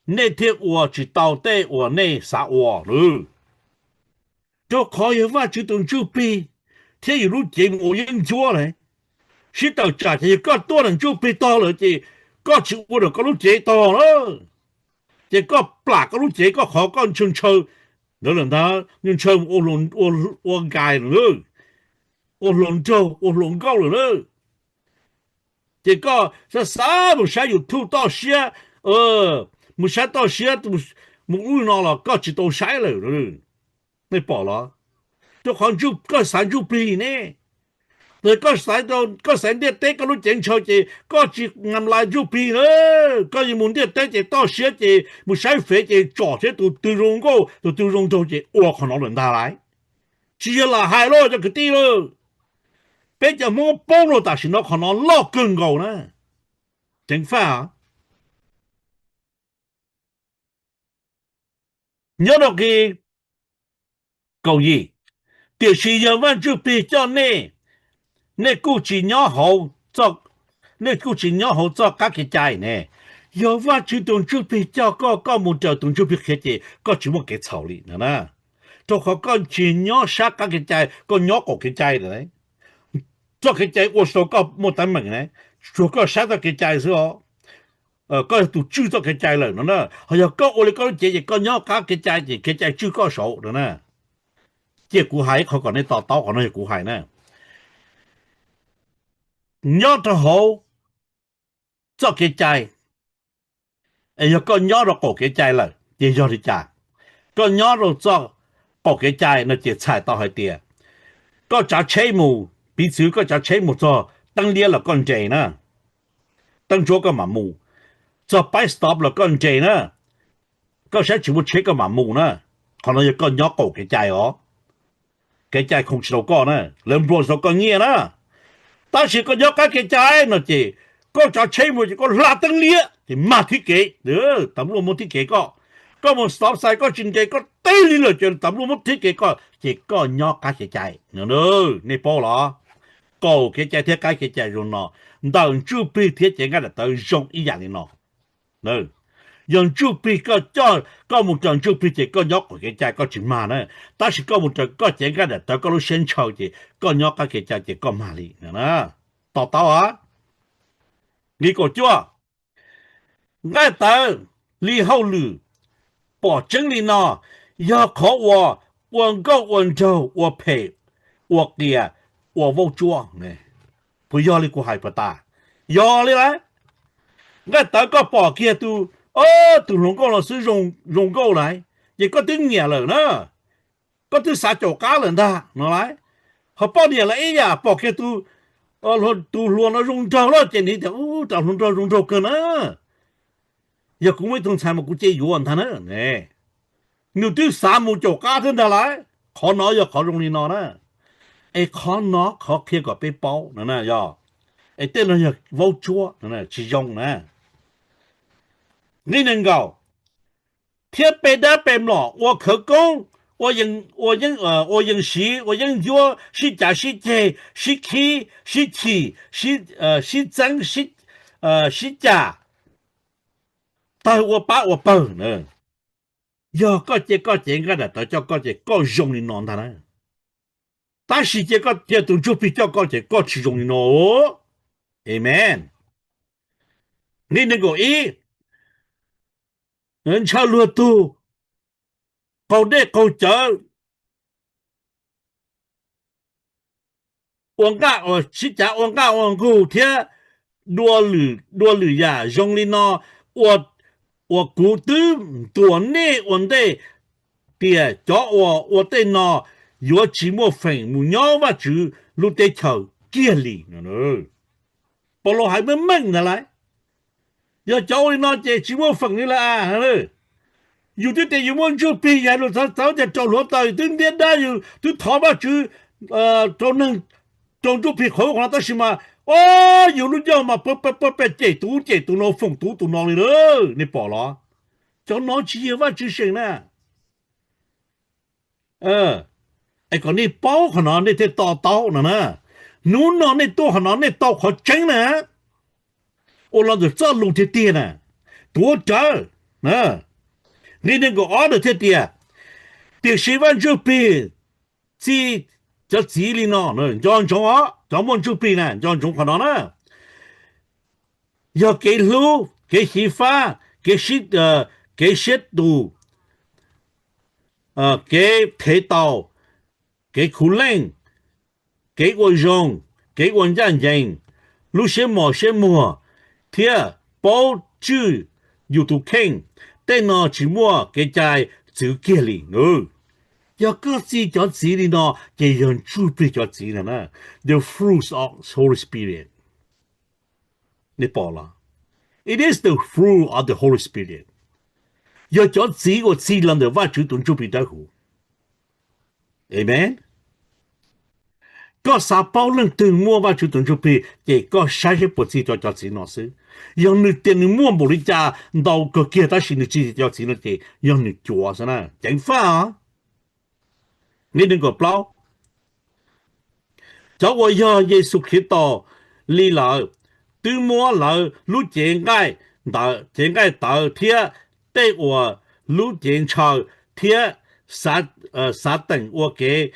nej thiaj ua tsis tau tej uas nej xav ua. Rau qhov yog Vajtswv tus Ntsuj Plig thiab yus lub cev mus ua yeeb ncuab lawm. Sib tawm tsam ces yog koj tuaj ntawm Ntsuj Plig tog lawm ces koj tsis ua ntawm koj lub cev tog na. Ces koj plam koj lub cev, koj qhov koj ntshaw ntshaw ntawd lawm ntag, ntshaw mus ua nkais lawm, ua hluas nraug ua hluas nkauj lawm na. Ces koj xav xav mus saib YouTube toj siab, mus saib toj siab mus ub no los koj tsis tau saib lawm. Nej pom los? Rau qhov koj xaiv Ntsuj Plig ne. Koj xaiv ntiaj teb koj lub cev ntshaw ces koj tsis ngam lais Ntsuj Plig na. Koj yuav mus ntiaj teb ces toj siab ces mus saib fev ces tsom thiab tus twg zoo nkauj tus twg zoo nraug ces ua qhov no lawm ntag lauj. Tsis yog lam hais lauj cov kwv tij lauj. Peb cov Hmoob poob rau tam sim no qhov no loj kawg nkaus na. Ceev faj. Nyob rau nqe kaum yim, tiam sis yog Vaj Ntsuj Plig coj nej, nej kuj tsis nyob hauv, nej kuj tsis nyob hauv txoj qab kev cai ne. Yog Vajtswv tus Ntsuj Plig coj koj, koj mus raws tus Ntsuj Plig qhia ces koj tsis muaj kev txhaum li no na. Rau qhov koj tsis nyob sab qab kev cai, koj nyob qaum kev cai lawm. Txoj kev cai ua rau koj muaj teeb meem na, tsuas koj saib txoj kev cai xwb os. Koj yog tus tswj txoj kev cai lawm no na. Ho yog koj ua li koj lub cev ces koj nyob qab kev cai ces kev cai tswj koj saud no na. Cia kuv hais ib qho kom nej to taub, qhov no yog kuv hais na. Nyob rau hauv txoj kev cai, yog koj nyob rau qaum kev cai lawm ces yog li cas? Koj nyob rau txoj qaum kev cai no ces txhais tau hais tias koj tsav tsheb mus, piv txwv koj tsav tsheb mus txog teeb liab los koj nres na, teeb ntsuab koj mam mus, txog pab stop los koj nres na, koj saib tsis muaj tsheb koj mam mus na. Qhov no yog koj nyob qaum kev cai os. Kev cai khoo tsis tau koj na, lawv nplua tsis tau koj nyiaj na. Tab sis koj nyob qab kev cai no ces koj tsav tsheb mus ces koj hla teeb liab ces mag thib kev, tas npluaj muab thib kev koj. Koj mus stop sign koj tsis nres koj teb li lawm ces tas npluaj muab thib kev koj, ces koj nyob qab kev cai. Nej paub los? Qaum kev cai thiab qab kev cai zoo no, ntawm Ntsuj Plig thiab cev nqaij daim tawv zoo ib yam li no. Yog Ntsuj Plig koj coj koj mus raws Ntsuj Plig ces koj nyob qaum kev cai koj tsis mag na. Tab sis koj mus raws koj cev nqaij daim tawv koj lub siab ntshaw ces koj nyob qab kev cai ces koj mag li. To taub, nqe kaum cuaj, nqaij tawv li hauj lwm pom tseeb li no yog qhov uas ua nkauj ua nraug ua phem ua qias ua vaub tsuab. Puas yog li kuv hais puas tas? Yog li lauj. Nqaij tawv koj pom kiag tus, tus hluas nkauj no xwb zoo nkauj lauj, ces koj twb nyiam lawm na, koj twb xav caum qab lawm ntag no lauj. Ho poj niam los ib yam, pom kiag tus, tus hluas no zoo nraug lawm ces nws tias, ub, tus hluas nraug zoo nraug kawg na. Yog kuv muaj ib tug ntxhais mas kuv cia yuav ntag na. Nws twb xav mus caum qab thiab ntag lauj. Qhov no yog qhov zoo li no na. Es qhov no qhov qhia kom peb paub no na yog, es tej no yog vaub tsuab tsis zoo na. Nqe nees nkaum, thiab pe dab pe mlom ua khawv koob, ua yees siv, ua yeeb ncuab, sib cav sib ceg, sib khib, sib chim, sib txeeb, sib cam, tawg ua pab ua pawg na. Yog koj cia koj cev nqaij daim tawv coj koj ces koj zoo li no ntag na. Tab sis cia koj cia tus ntsuj plig coj koj ces koj tsis zoo li no. Amen. Nqe nees nkaum ib, ntshaw luag tug, qaug dej qaug cawv, ua nqaj sib cav ua nqaj ua nqug thiab dua lwm yam zoo li no, uas kuv twb ntuas nej ua ntej tias cov uas ua tej no yuav tsis muaj feem mus nyob Vajtswv lub teb chaws kiag li. Paulus hais meej meej ntag lauj. Yog cov ua li no ces tsis muaj feem li lawm. Yus twb tias yus muaj ntsuj plig, yus hais lus txawv txawv tias rau hluav taws, yus twb ntiab dab, yus twb thov Vajtswv rau neeg, rau ntsuj plig qhov ub qhov no, tab sis mas o, yus lub ncauj mas pab pab cem tus ub cem tus no, foom tus ub tus no li lawm, nej pom los? Cov no tsis yog Vajtswv seem na. Es kom nej paub qhov no nej thiaj to taub no na. Hnub no nej tuaj qhov no nej tau qhov tseeb na, ua los ntawm txoj lus tiag tiag na, tuav rawv. Nqe nees nkaum ob ntawd thiaj tias, tiam sis Vaj Ntsuj Plig txi cov txiv li no, nco ntsoov os, cov muaj ntsuj plig na nco ntsoov qhov no na. Yog kev hlub, kev xyiv fab, kev siab tus, kev thev tau, kev khuv leej, kev ua zoo, kev ua ncaj ncees, lub siab mos siab muag, thiab paub tswj yus tus kheej, tej no tsis muaj kev cai txwv kiag li. Yog koj txi cov txiv li no ces yog ntsuj plig cov txiv no na. The fruits of Holy Spirit. Nej pom los? It is the fruit of the Holy Spirit. Yog cov txiv uas txi los ntawm Vajtswv tus Ntsuj Plig Dawb Huv. Amen. Koj xav paub leej twg muaj Vajtswv tus Ntsuj Plig ces koj saib seb puas txi cov, cov txiv no xwb. Yog nws tias nws muaj npaum li cas ntau kawg kiag tab sis nws tsis txi cov txiv no ces yog nws cuav xwb na, ceev faj os. Nqe nees nkaum plaub, cov uas yog Yexus Khetos li lawm, twb muab lawv lub cev nqaij ntawd, cev nqaij tawv thiab tej uas lub cev ntshaw thiab xav teem ua ke,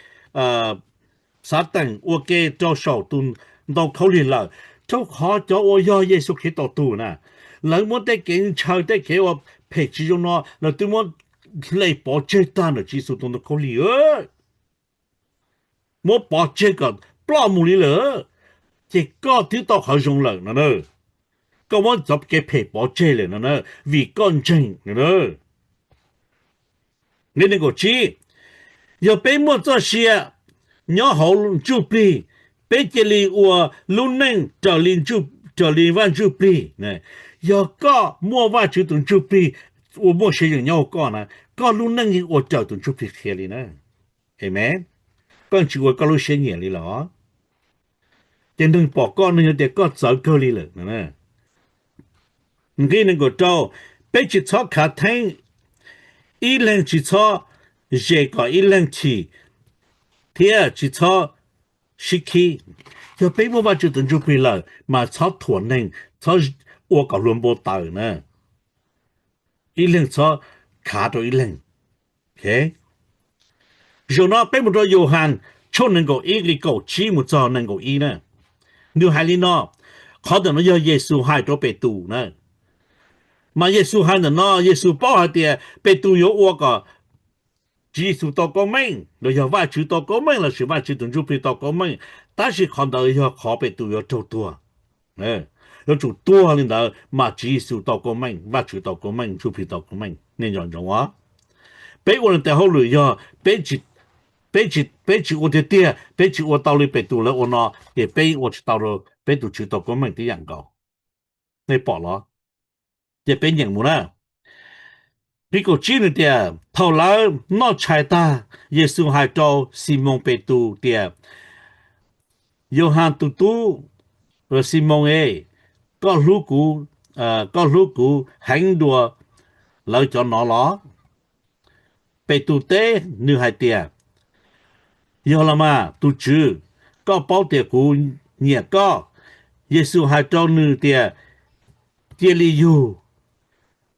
xav teem ua ke rau saum tus ntoo khaub lig lawm. Rau qhov cov uas yog Yexus Khetos tug na, lawv muab tej kev ntshaw tej kev ua phem tsis zoo no lawv twb muab hle pov tseg tag ntawm Tswv Yexus tus ntoo khaub lig. Muab pov tseg kom ploj mus li lawm, ces koj twb tau qhov zoo lawm no na. Koj muab cov kev phem pov tseg lawm no na, vim koj ntseeg no na. Nqe nees nkaum tsib, yog peb muaj txoj sia nyob hauv ntsuj plig, peb cia li ua lub neej raws li Vaj Ntsuj Plig. Yog koj muaj Vajtswv tus Ntsuj Plig uas muaj sia yeem nyob hauv koj na, koj lub neej yeej ua raws tus Ntsuj Plig qhia li na. Amen. Koj tsis ua koj lub siab nyiam li los, ces neeg pom koj neeg yuav tias koj txawv kawg li lawm. Nqe nees nkaum rau, peb tsis txhob khav theeb, ib leeg tsis txhob zes kom ib leeg chim, thiab tsis txhob sib khib. Yog peb muaj Vajtswv tus Ntsuj Plig lawm mas txhob thuam neeg, txhob ua kom hluas npau taws na. Ib leeg txhob khav rau ib leeg. Zaum no peb mus rau Yauhas tshooj nees nkaum ib nqe kaum tsib mus txog nees nkaum ib na. Nws hais li no, qhov ntawm no yog Yexus hais rau Petus na. Mas Yexus hais ntawm no Yexus paub hais tias Petus yuav ua kom Tswv Yexus tau koob meej los yog Vajtswv tau koob meej lossis Vajtswv tus Ntsuj Plig tau koob meej, tab sis qhov ntawd yog qhov Petus yuav raug tuag. Yuav tsum tuag li ntawd mas Tswv Yexus tau koob meej, Vajtswv tau koob meej, Ntsuj Plig tau koob meej. Nej nco ntsoov os, peb ua neeg tes hauj lwm yog peb tsis ua tiag tiag, peb tsis ua tau li Petus lawv ua no, ces peb ua tsis tau, peb tus Tswv tau koob meej tib yam nkaus. Nej pom los? Ces peb nyeem mus na. Nqe kaum tsib nws tias, thaum lawv noj tshais tag, Yexus hais rau Ximoos Petus tias, Yauhas tus tub Ximoos e, koj hlub kuv, koj hlub kuv heev dua lawv cov no los? Petus teb nws hais tias, yog los mas tus Tswv, koj paub tias kuv nyiam koj. Yexus hais rau nws tias, cia li yug,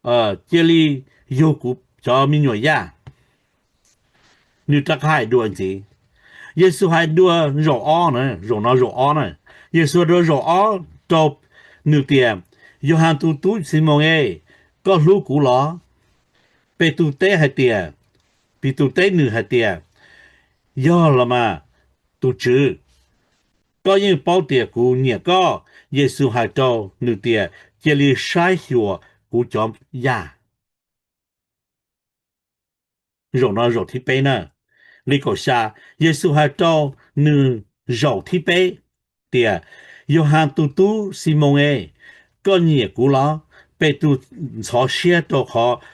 cia li yug kuv cov me nyuam yaj. Nws rov qab hais dua ntxiv. Yexus hais dua zaum ob na, zaum no zaum ob na. Yexus hais dua zaum ob rau nws tias, Yauhas tus tub Ximoos e, koj hlub kuv los? Petus teb hais tias, Petus teb nws hais tias, yog los mas tus Tswv, koj yeej paub tias kuv nyiam koj. Yexus hais rau nws tias, cia li saib xyuas kuv cov yaj. Zaum no zaum thib peb na. Nqe kaum xya, Yexus hais rau nws zaum thib peb tias, Yauhas tus tub Ximoos e, koj nyiam kuv los? Petus ntxhov siab rau qhov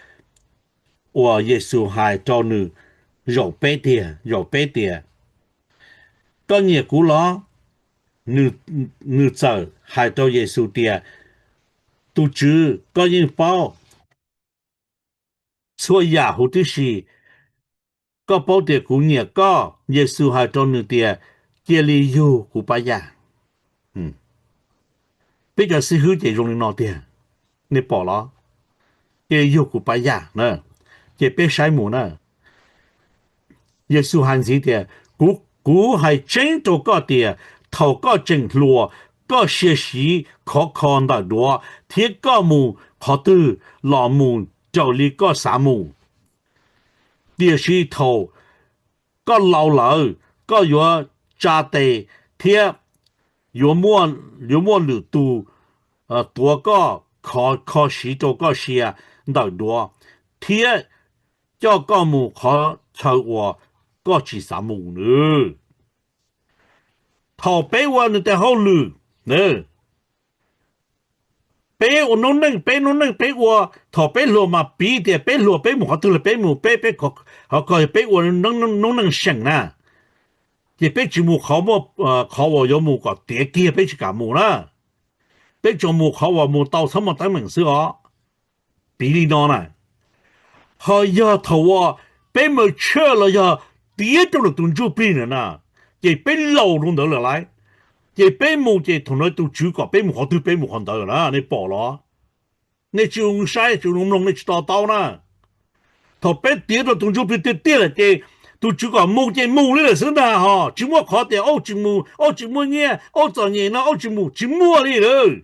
uas Yexus hais rau nws zaum peb tiag, zaum peb tias, koj nyiam kuv los? Nws txawm hais rau Yexus tias, tus Tswv, koj yeej paub txhua yam huv tib si, koj paub tias kuv nyiam koj. Yexus hais rau nws tias, cia li yug kuv pab yaj. Peb cov xib hwb ces zoo li no tiag, nej pom los? Cia li yug kuv pab yaj na, ces peb saib mus na. Yexus hais ntxiv tias, kuv, kuv hais tseeb rau koj tias, thaum koj tseem hluas, koj sia siv khov kho ntawm duav, thiab koj mus qhov twg los mus raws li koj xav mus. Tiam sis thaum koj laus lawm, koj yuav tsa tes thiab yuav muaj lwm tus tuav koj khov kho siv rau koj sia ntawm duav, thiab coj koj mus qhov chaw uas koj tsis xav mus nawb. Thaum peb ua nws tes hauj lwm, peb ua noob neej, peb noob neej peb ua, thaum peb hluas mas piv tias peb hluas peb mus qhov twg los peb mus, peb, peb, qhov ko yog peb ua noob neej seem na, ces peb tsis mus qhov uas yuav mus kom tiav kiag, peb tsis kam mus na. Peb tsuas mus qhov uas mus tau txhob muaj teeb meem xwb os. Piv li no na, ho yog thaum uas peb mature los yog tiav rau lwm tus ntsuj plig na, ces peb laus rau ntawd lawm lauj, ces peb mus ces thaum ntawd tus Tswv kom peb mus qhov twg peb mus qhov ntawd na, nej pom los? Nej tsis ua saib, tsis ua mloog, nej tsis to taub na. Thaum peb tiav rau tus ntsuj plig tiag tiag lawm ces tus Tswv kom mus ces mus li lawm xwb ntag, ho tsis muaj qhov tias aub tsis mus, aub tsis muaj nyiaj, aub txom nyem no aub tsis mus, tsis muaj li lawm.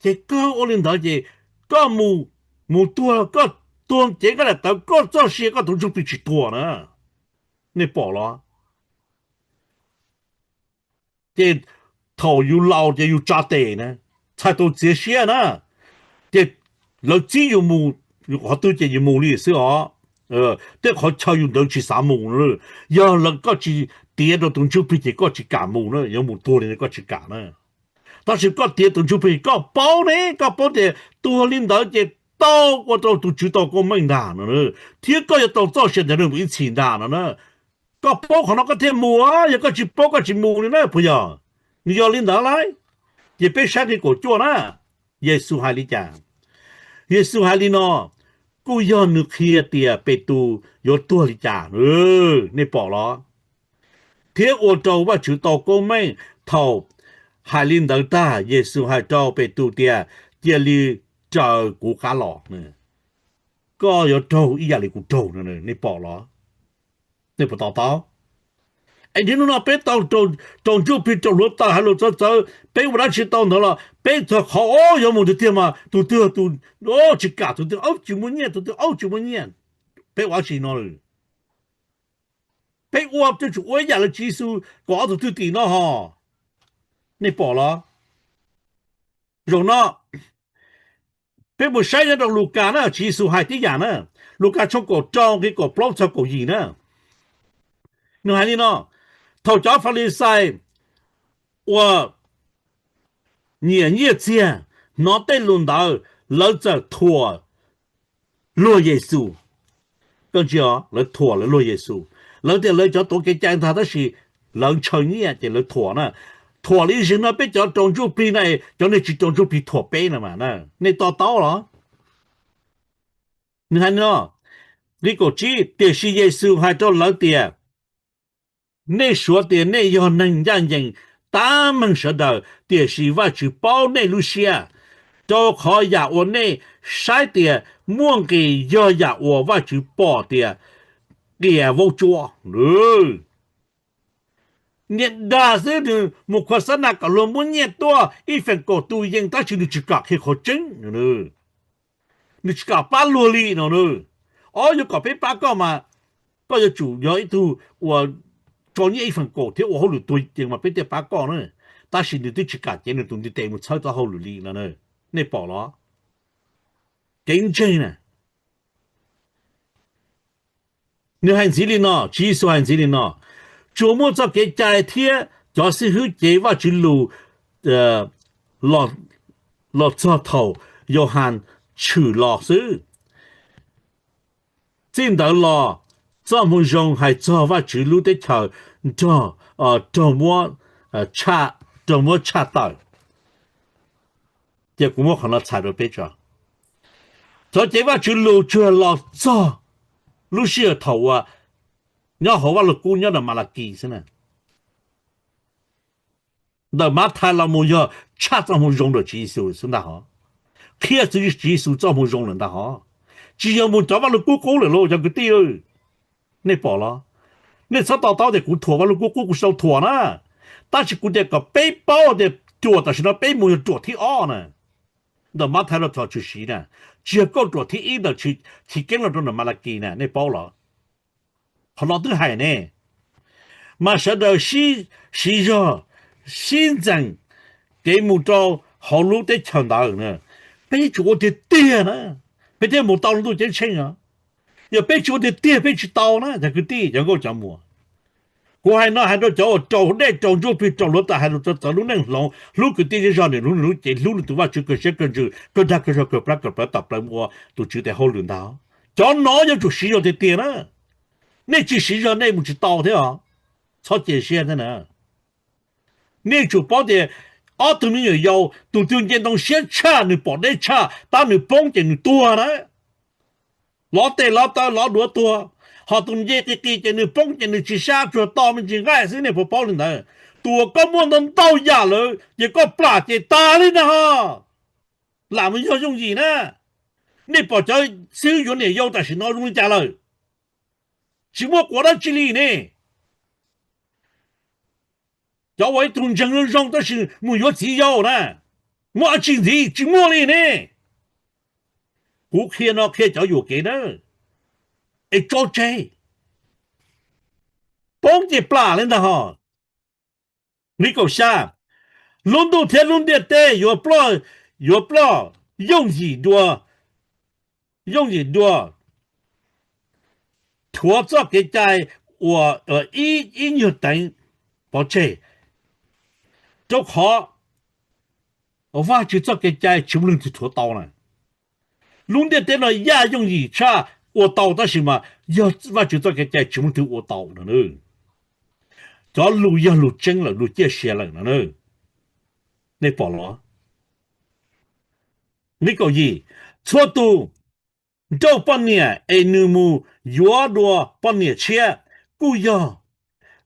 Ces koj ua li ntawd ces koj mus, mus tuag, koj tuag cev koj daim tawv, koj txoj sia koj tus ntsuj plig tsis tuag na, nej pom los? Ces thaum yus laus ces yus tsa tes na, txhais tau txiav siab na, ces lawv txib yus mus qhov twg ces yus mus li xwb os. Tej qhov chaw yus ntawd tsis xav mus, yog lawv, koj tsis tiav rau tus ntsuj plig ces koj tsis kam mus na, yuav mus tuag li koj tsis kam na. Tab sis koj tiav tus ntsuj plig, koj paub ne, koj paub tias tuag li ntawd ces tau ua rau tus Tswv tau koob meej ntag no, thiab koj yuav tau txoj sia ntawd mus ib txhis ntag no na. Koj paub qhov no koj thiaj mus, yog koj tsis paub koj tsis mus li na puas yog? Nws yog li ntawd lauj. Ces peb saib nqe kaum cuaj na, Yexus hais li cas? Yexus hais li no, kuj yog nws qhia tias Petus yuav tuag li cas, nej pom los? Thiab ua rau Vajtswv tau koob meej. Thaum hais li ntawd tag, Yexus hais rau Petus tias, cia li raws kuv qab los, koj yuav raug ib yam li kuv raug, nej pom los? Nej puas to taub? Es niaj hnub no peb tau raug ntsuj plig, raug hluav taws, hais lus txawv txawv, peb ua dab tsi tau ntawd los peb txog qhov yuav mus tiag tiag mas tus twg tus tsis kam, tus twg aub tsis muaj nyiaj, tus twg aub tsis muaj nyiaj. Peb ua dab tsi no lawm? Peb ua twb tsuas ua ib yam li Tswv Yexus kaum ob tug thwj tim no ho. Nej pom los? Zaum no peb mus saib nyob rau Lukas na, Tswv Yexus hais tib yam na. Lukas tshooj kaum rau nqe kaum plaub txog kaum yim na, nws hais li no: Thaum cov Falixais uas nyiam nyiaj txiag hnov tej lus ntawd, lawv txawm thuam luag Yexus. Koj ntsia, lawv thuam lawv luag Yexus. Lawv tias lawv cov tuav kev cai ntag tab sis lawv ntshaw nyiaj ces lawv thuam na. Thuam li zim no peb cov raug ntsuj plig na, cov neeg tsis raug ntsuj plig thuam peb no mas, nej to taub los? Nws hais no, nqe kaum tsib, tiam sis Yexus hais rau lawv tias, nej suav tias nej yog neeg ncaj ncees tab meeg sawv daws, tiam sis Vajtswv paub nej lub siab, rau qhov yam uas nej saib tias muaj nqis yog yam uas Vajtswv pom tias qias vaub tsuab. Niag dag xwb nws mus khuam xab nas kom luag muab nyiaj tuaj ib feem kaum tus yees tab sis nws tsis kam qhia qhov tseeb no. Nws tsis kam pab luag li no na. Ob, yuav kom peb pab koj mas koj yuav tsum yog ib tug uas tso nyiaj ib feem kaum thiab ua hauj lwm tuag yees mas peb thiaj pab koj na. Tab sis nws twb tsis kam cev nws tus ntiv tes mus txhawb txoj hauj lwm li no na. Nej pom los? Kev ntseeg na. Nws hais ntxiv li no, Tswv Yexus hais ntxiv li no, tsuas muaj txoj kev cai thiab cov xib hwb cev Vajtswv lus los txog thaum Yauhas tshwm los xwb. Txij ntawd los, txoj moo zoo hais txog Vajtswv lub teb chaws nrog, raug muab, raug muab tshaj tawm. Cia kuv muab qhov no txhais rau peb tso. Cov cev Vajtswv lus tsuas los txog lub sij hawm thaum uas nyob hauv Vaj Lug Kub nyob ntawm Malakis xwb na. Ntawm Mathais los mus yog tshaj txoj moo zoo ntawm Tswv Yexus xwb ntag hov. Qhia Tswv Yexus txoj moo zoo lawm ntag hov. Tsis yog mus cov Vaj Lug Kub qub lawm lauj cov kwv tij. Nej pom los? Nej txhob to taub tias kuv thuam Vaj Lug Kub qub, kuv tsis tau thuam na. Tab sis kuv tias kom peb paub tias ruam tam sim no peb mus yog ruam thib ob na. Ntawm Mathais los txog tshwm sim na, tsis yog kauj ruam thib ib ntawm Chiv Keeb los rau ntawm Malakis na, nej paub los? Qhov no twb hais ne, mas sawv daws siv zog, sib ntxeem kev mus rau hauv lub teb chaws ntawd na. Peb tsuas ua tiag tiag na, peb thiaj mus tau lub ntuj ceeb tsheej os. Yog peb tsis ua tiag tiag peb tsis tau na cov kwv tij cov nkauj cov muam. Kuv hais no hais rau cov uas raug dej raug ntsuj plig raug luav taws, hais rau txawv lub neej hloov, hlub kwv tij zej zog, nws hlub nws lub cev, hlub nws tus Vajtswv kawg siab kawg ntsws, kawg dag kawg zog, kawg plab kawg plawv, tawm plaws mus ua tus Tswv tes hauj lwm ntag. Cov no yuav tsum siv zog tiag tiag na. Nej tsis siv zog nej mus tsis tau thiab os. Txhob cia siab thiab na. Nej tsum paub tias ob tug me nyuam yaus, tus twg nce ntoo siab tshaj, nws pom deb tshaj, tab nws poob ces nws tuag na. Lov tes lov taw lov duav tuag. Ho tus nce qis qis ces nws poob ces nws tsis sab tsuag to me ntsis nqaij xwb, nej puas paub li ntawd? Tus uas koj muaj ntau ntau yam lawm ces koj plam ces tas li ntag ho. Lam mus yog yooj yim na. Nej pom cov xib hwb yuav niam yau tam sim no zoo li cas lawm? Tsis muaj quav dab tsi li ne. Cov uas ib tug ntseeg zoo zoo tab sis mus yuav txiv yau na, muaj dab tsi ntxiv? Tsis muaj li ne. Kuv qhia no qhia cov yuam kev na, es tso tseg, poob ces plam li ntag ho. Nqe kaum xya, lub ntuj thiab lub ntiaj teb yuav ploj, yuav ploj yooj yim dua, yooj yim dua rhuav txoj kev cai uas ib nyuag teev pov tseg, rau qhov Vajtswv txoj kev cai tsis muaj leej twg rhuav tau na. Lub ntiaj teb no yaj yooj yim tshaj ua tau tab sis mas yog Vajtswv txoj kev cai tsis muaj leej twg ua tau no. Cov lus yog lus tseeb lawm, lus ciaj sia lawm no. Nej pom los? Nqe kaum yim, txhua tus nrauj poj niam es nws mus yuav dua poj niam tshiab kuj yog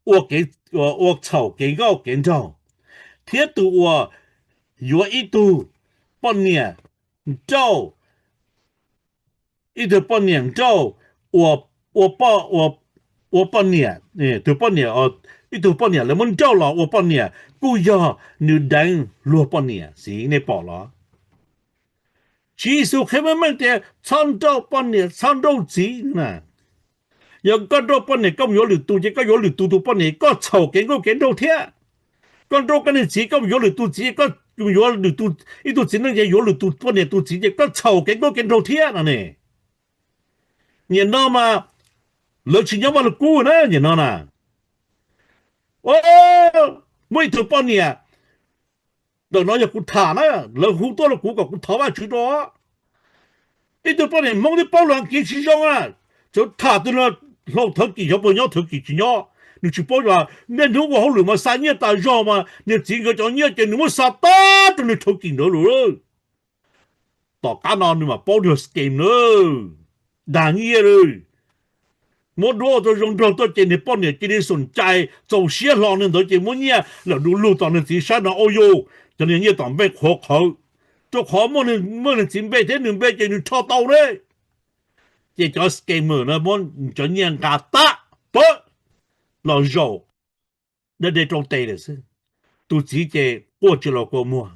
ua txhaum kev nkauj kev nraug, thiab tus uas yuav ib tug poj niam nrauj, ib tug poj niam nrauj ua, ua poj niam, tus poj niam, ib tug poj niam lawv muab nrauj los ua poj niam kuj yog nws deev luag poj niam xwb, nej pom los? Tswv Yexus qhia meej meej tias txhob nrauj poj niam txhob nrauj txiv na. Yog koj nrauj poj niam koj mus yuav lwm tus ces koj yuav lwm tus tus poj niam koj txhaum kev nkauj kev nraug thiab. Koj nrauj koj niag txiv koj mus yuav lwm tus txiv, koj mus yuav lwm tus, ib tug txiv neej ces yuav lwm tus poj niam tus txiv ces koj txhaum kev nkauj kev nraug thiab no ne. Nim no mas lawv tsis nyob Vaj Lug Kub na nim no na. Muaj ib tug poj niam, ntawm no yog kuv tham na, lawv hu tuaj rau kuv kom kuv thov Vajtswv rau. Ib tug poj niam Hmoob twb paub lus Askiv tsis zoo na, txawm tham tus no hlau thawv kis xyov puas nyob thawv kis tsis nyob, nws tsis paub. Niaj hnub ua hauj lwm mas xa nyiaj tas zog mas niag txiv nkawd cov nyiaj ces nws muab xa tag rau niag thawv kis ntawd lawm. Tom qab no nws mam paub niag scam na, dag nyiaj lawm. Muab duab ua tau zoo nraug tuaj ces niag poj niam cia li xum cai txaus siab hlo nws ntawd ces muab nyiaj lawm du lug tom nws txiv sab no, au yus, cov niag nyiaj tom npe qhuav qhawv, rau qhov muaj nws txiv npe thiab nws npe ces nws rho tau ne. Ces cov scammer no muab cov nyiaj nqa tag pawg los zaum dab de rau tes lawm xwb. Tus txiv ces quaj tsis los kua muag,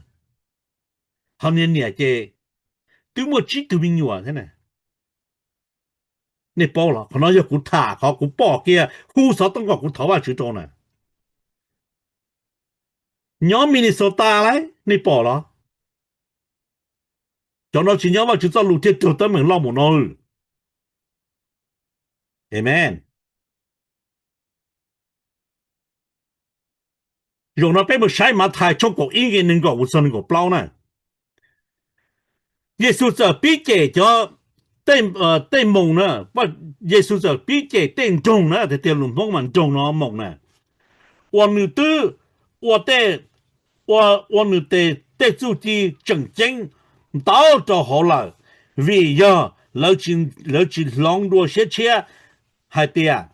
ho niag niam ces twb muaj tsib tug me nyuam thiab na. Nej paub los? Qhov no yog kuv tham qhov kuv pom kiag hu xov tooj kom kuv thov Vajtswv rau na. Nyob Minnesota lauj, nej pom los? Cov no tsis nyob Vajtswv txoj lus thiaj raug teeb meem loj mus no. Amen. Zaum no peb mus saib Mathais tshooj kaum ib nqe nees nkaum mus txog nees nkaum plaub na. Yexus txawm pib cem cov tej moos na, Yexus txawm pib cem tej nroog na, tias tias lus Hmoob mas nroog no moos na, uas nws twb ua tej, ua, ua nws tej txuj ci tseem ceeb ntau rau hauv lawm, vim yog lawv tsis hloov dua siab tshiab hais tias,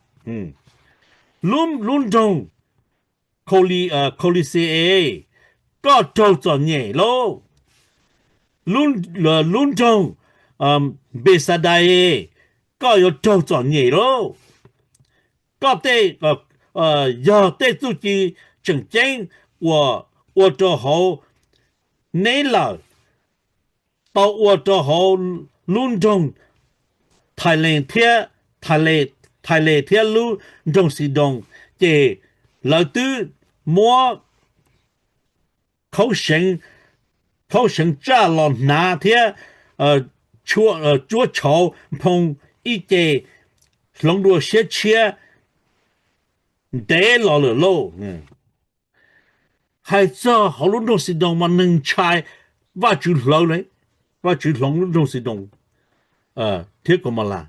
lub nroog Kholixe, koj raug txom nyem lauj. Lub nroog Npexadaes, koj yuav raug txom nyem lauj. Koj tej, yog tej txuj ci tseem ceeb uas ua rau hauv neb lawm, tau ua rau hauv lub nroog Thailes thiab, Thailes thiab lub nroog Xidoos, ces lawv twb muab khaub seev tsaj los hnav thiab cuab tshauv nphoo ib ce hloov dua siab tshiab ntev los lawm lauj. Hais txog hauv lub nroog Xidoos mas neeg ntshai Vajtswv hlawv li, Vajtswv hloov lub nroog Xidoos thiab Kaumaulas.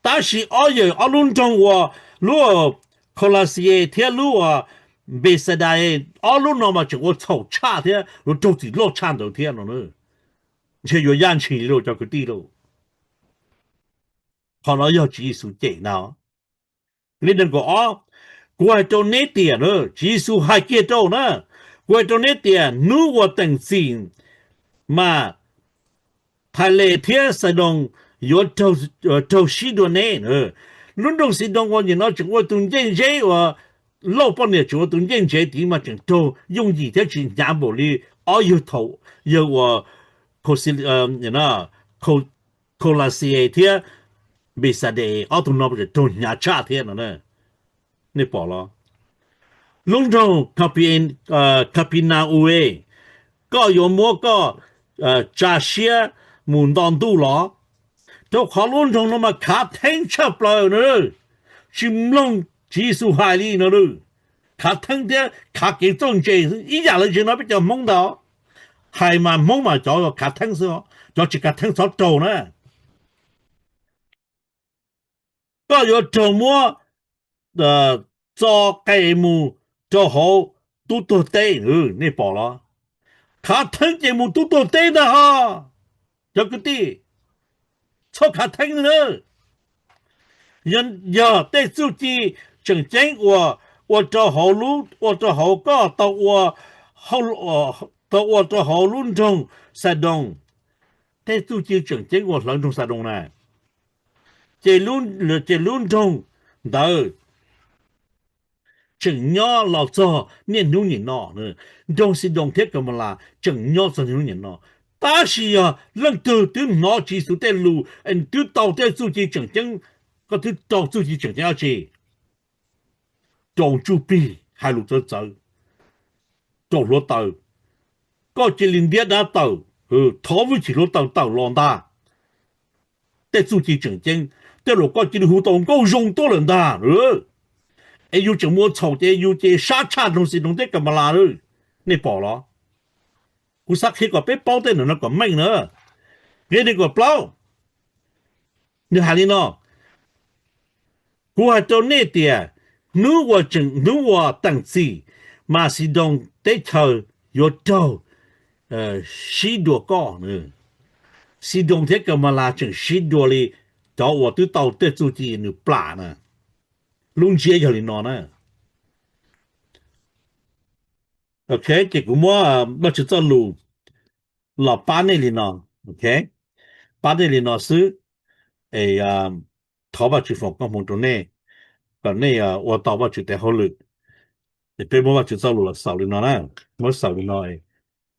Tab sis ob yawm ob lub nroog uas lub Kholaxi thiab lub Npexadaes, ob lub no mas tseem ua txhaum tshaj thiab yuav raug txim loj tshaj ntawd thiab no. Ntshe yuav yaj ntshis li lauj cov kwv tij lauj. Qhov no yog Tswv Yexus cem ntag. Nqe nees nkaum ob, kuv hais rau neb tias, Tswv Yexus hais kiag rau na, kuv hais rau neb tias hnub uas teem txim mas Thailes thiab Xadoos yuav raug sib dua neb. Lub nroog Xidoos uas nim no tseem ua tus ncej ntsev uas Lauj poj niam tseem ua tus ncej ntsev tid mas tseem raug yooj yim thiab tsis hnyav npaum li ob yawg thaum yawg uas Kholaxi thiab Npexades ob tug no tseem raug hnyav tshaj thiab no. Nej pom los? Lub nroog Kapinaues, koj yuav muab koj tsa siab mus nto ntuj los? Rau qhov lub nroog no mas khav theeb tshaj plaws no, tsis mloog Tswv Yexus hais li no. Khav theeb thiab khav kev txawj ntse ib yam li tsev no peb cov Hmoob ntag. Hais mas Hmoob mas cov khav theeb xwb, cov tsis khav theeb txhob raug na. Koj yuav raug muab txo qe mus rau hauv tub tuag teb, nej pom los? Khav theeb ces mus tub tuag teb ntag ho. Cov kwv tij, txhob khav theeb li na. Yog tej txuj ci tseem ceeb uas ua rau hauv, ua rau hauv koj tau ua, tau ua rau hauv lub nroog Xadoos, tej txuj ci tseem ceeb uas hlawv nroog Xadoos na, ces lub nroog ntawd tseem nyob los txog niaj hnub nim no. Nroog Xadoos thiab Kaumaulas tseem nyob txog niaj hnub nim no. Tab sis yog leej twg twb hnov Tswv Yexus tej lus, twb tau tej txuj ci tseem ceeb, koj twb tau txuj ci tseem ceeb dab tsi? Rau ntsuj plig hais lus txawv txawv, rau hluav taws, koj cia li ntiab dab tawm, thov vwj chim hluav taws tawm los ntag. Tej txuj ci tseem ceeb, tej lus koj cia li hu tau nkauj zoo tuaj lawm ntag. Es yus tseem muaj txhaum ces yus ces sab tshaj nroog Xadoos thiab Kaumaulas. Nej pom los? Kuv xav qhia kom peb paub tej no kom meej na. Nqe nees nkaum plaub, Nws hais li no, kuv hais rau nej tias, hnub uas tseem, hnub uas teem txim, Maxedoos teb chaws yuav raug sib dua koj. Xedoos thiab Kamalas tseem sib dua li cov uas twb tau tej txuj ci nws plam na. Lub ntsiab yog li no na. Ok, ces kuv muab Vajtswv txoj lus los pab nej li no. Ok, pab nej li no xwb, es thov Vajtswv foom koob hmoov rau nej, kom nej ua tau Vajtswv tes hauj lwm. Es peb muab Vajtswv txoj lus los xaus li no na, muab xaus li no,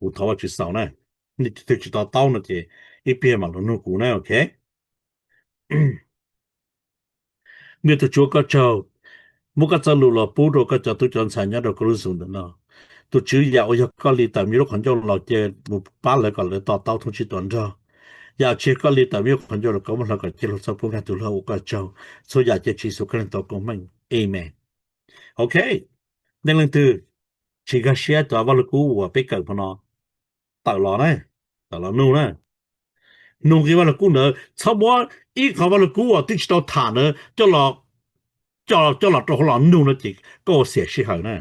kuv thov Vajtswv xaus na. Nej twg tsis to taub no ces ib pliag mam los nug kuv na, ok. Nws tus Tswv koj tsaug, muab koj txoj lus los pub rau koj cov tub cov ntxhais nyob rau koj lub xyoo ntawm no. Tus Tswv, yam uas yog koj li tawm me lub qhov ncauj los cia mus pab lawv kom lawv to taub thoob tsib tuam nrog. Yam tsis yog koj li tawm me lub qhov ncauj los koj muab hlawv kom cia lug txhob pub nkag tus lag ua koj tsaug. Txhua yam cia Tswv Yexus Khetos koob meej. Amees. Ok, nej leej twg tsis nkag siab rau Vaj Lug Kub uas peb kawm hmo no, tawm los na, tawm los nug na. Nug nqi Vaj Lug Kub ntawd, txhob muab ib qho Vaj Lug Kub uas twb tsis tau tham ntawd coj los rau hauv los nug no ces koj ua xiam sij hawm na.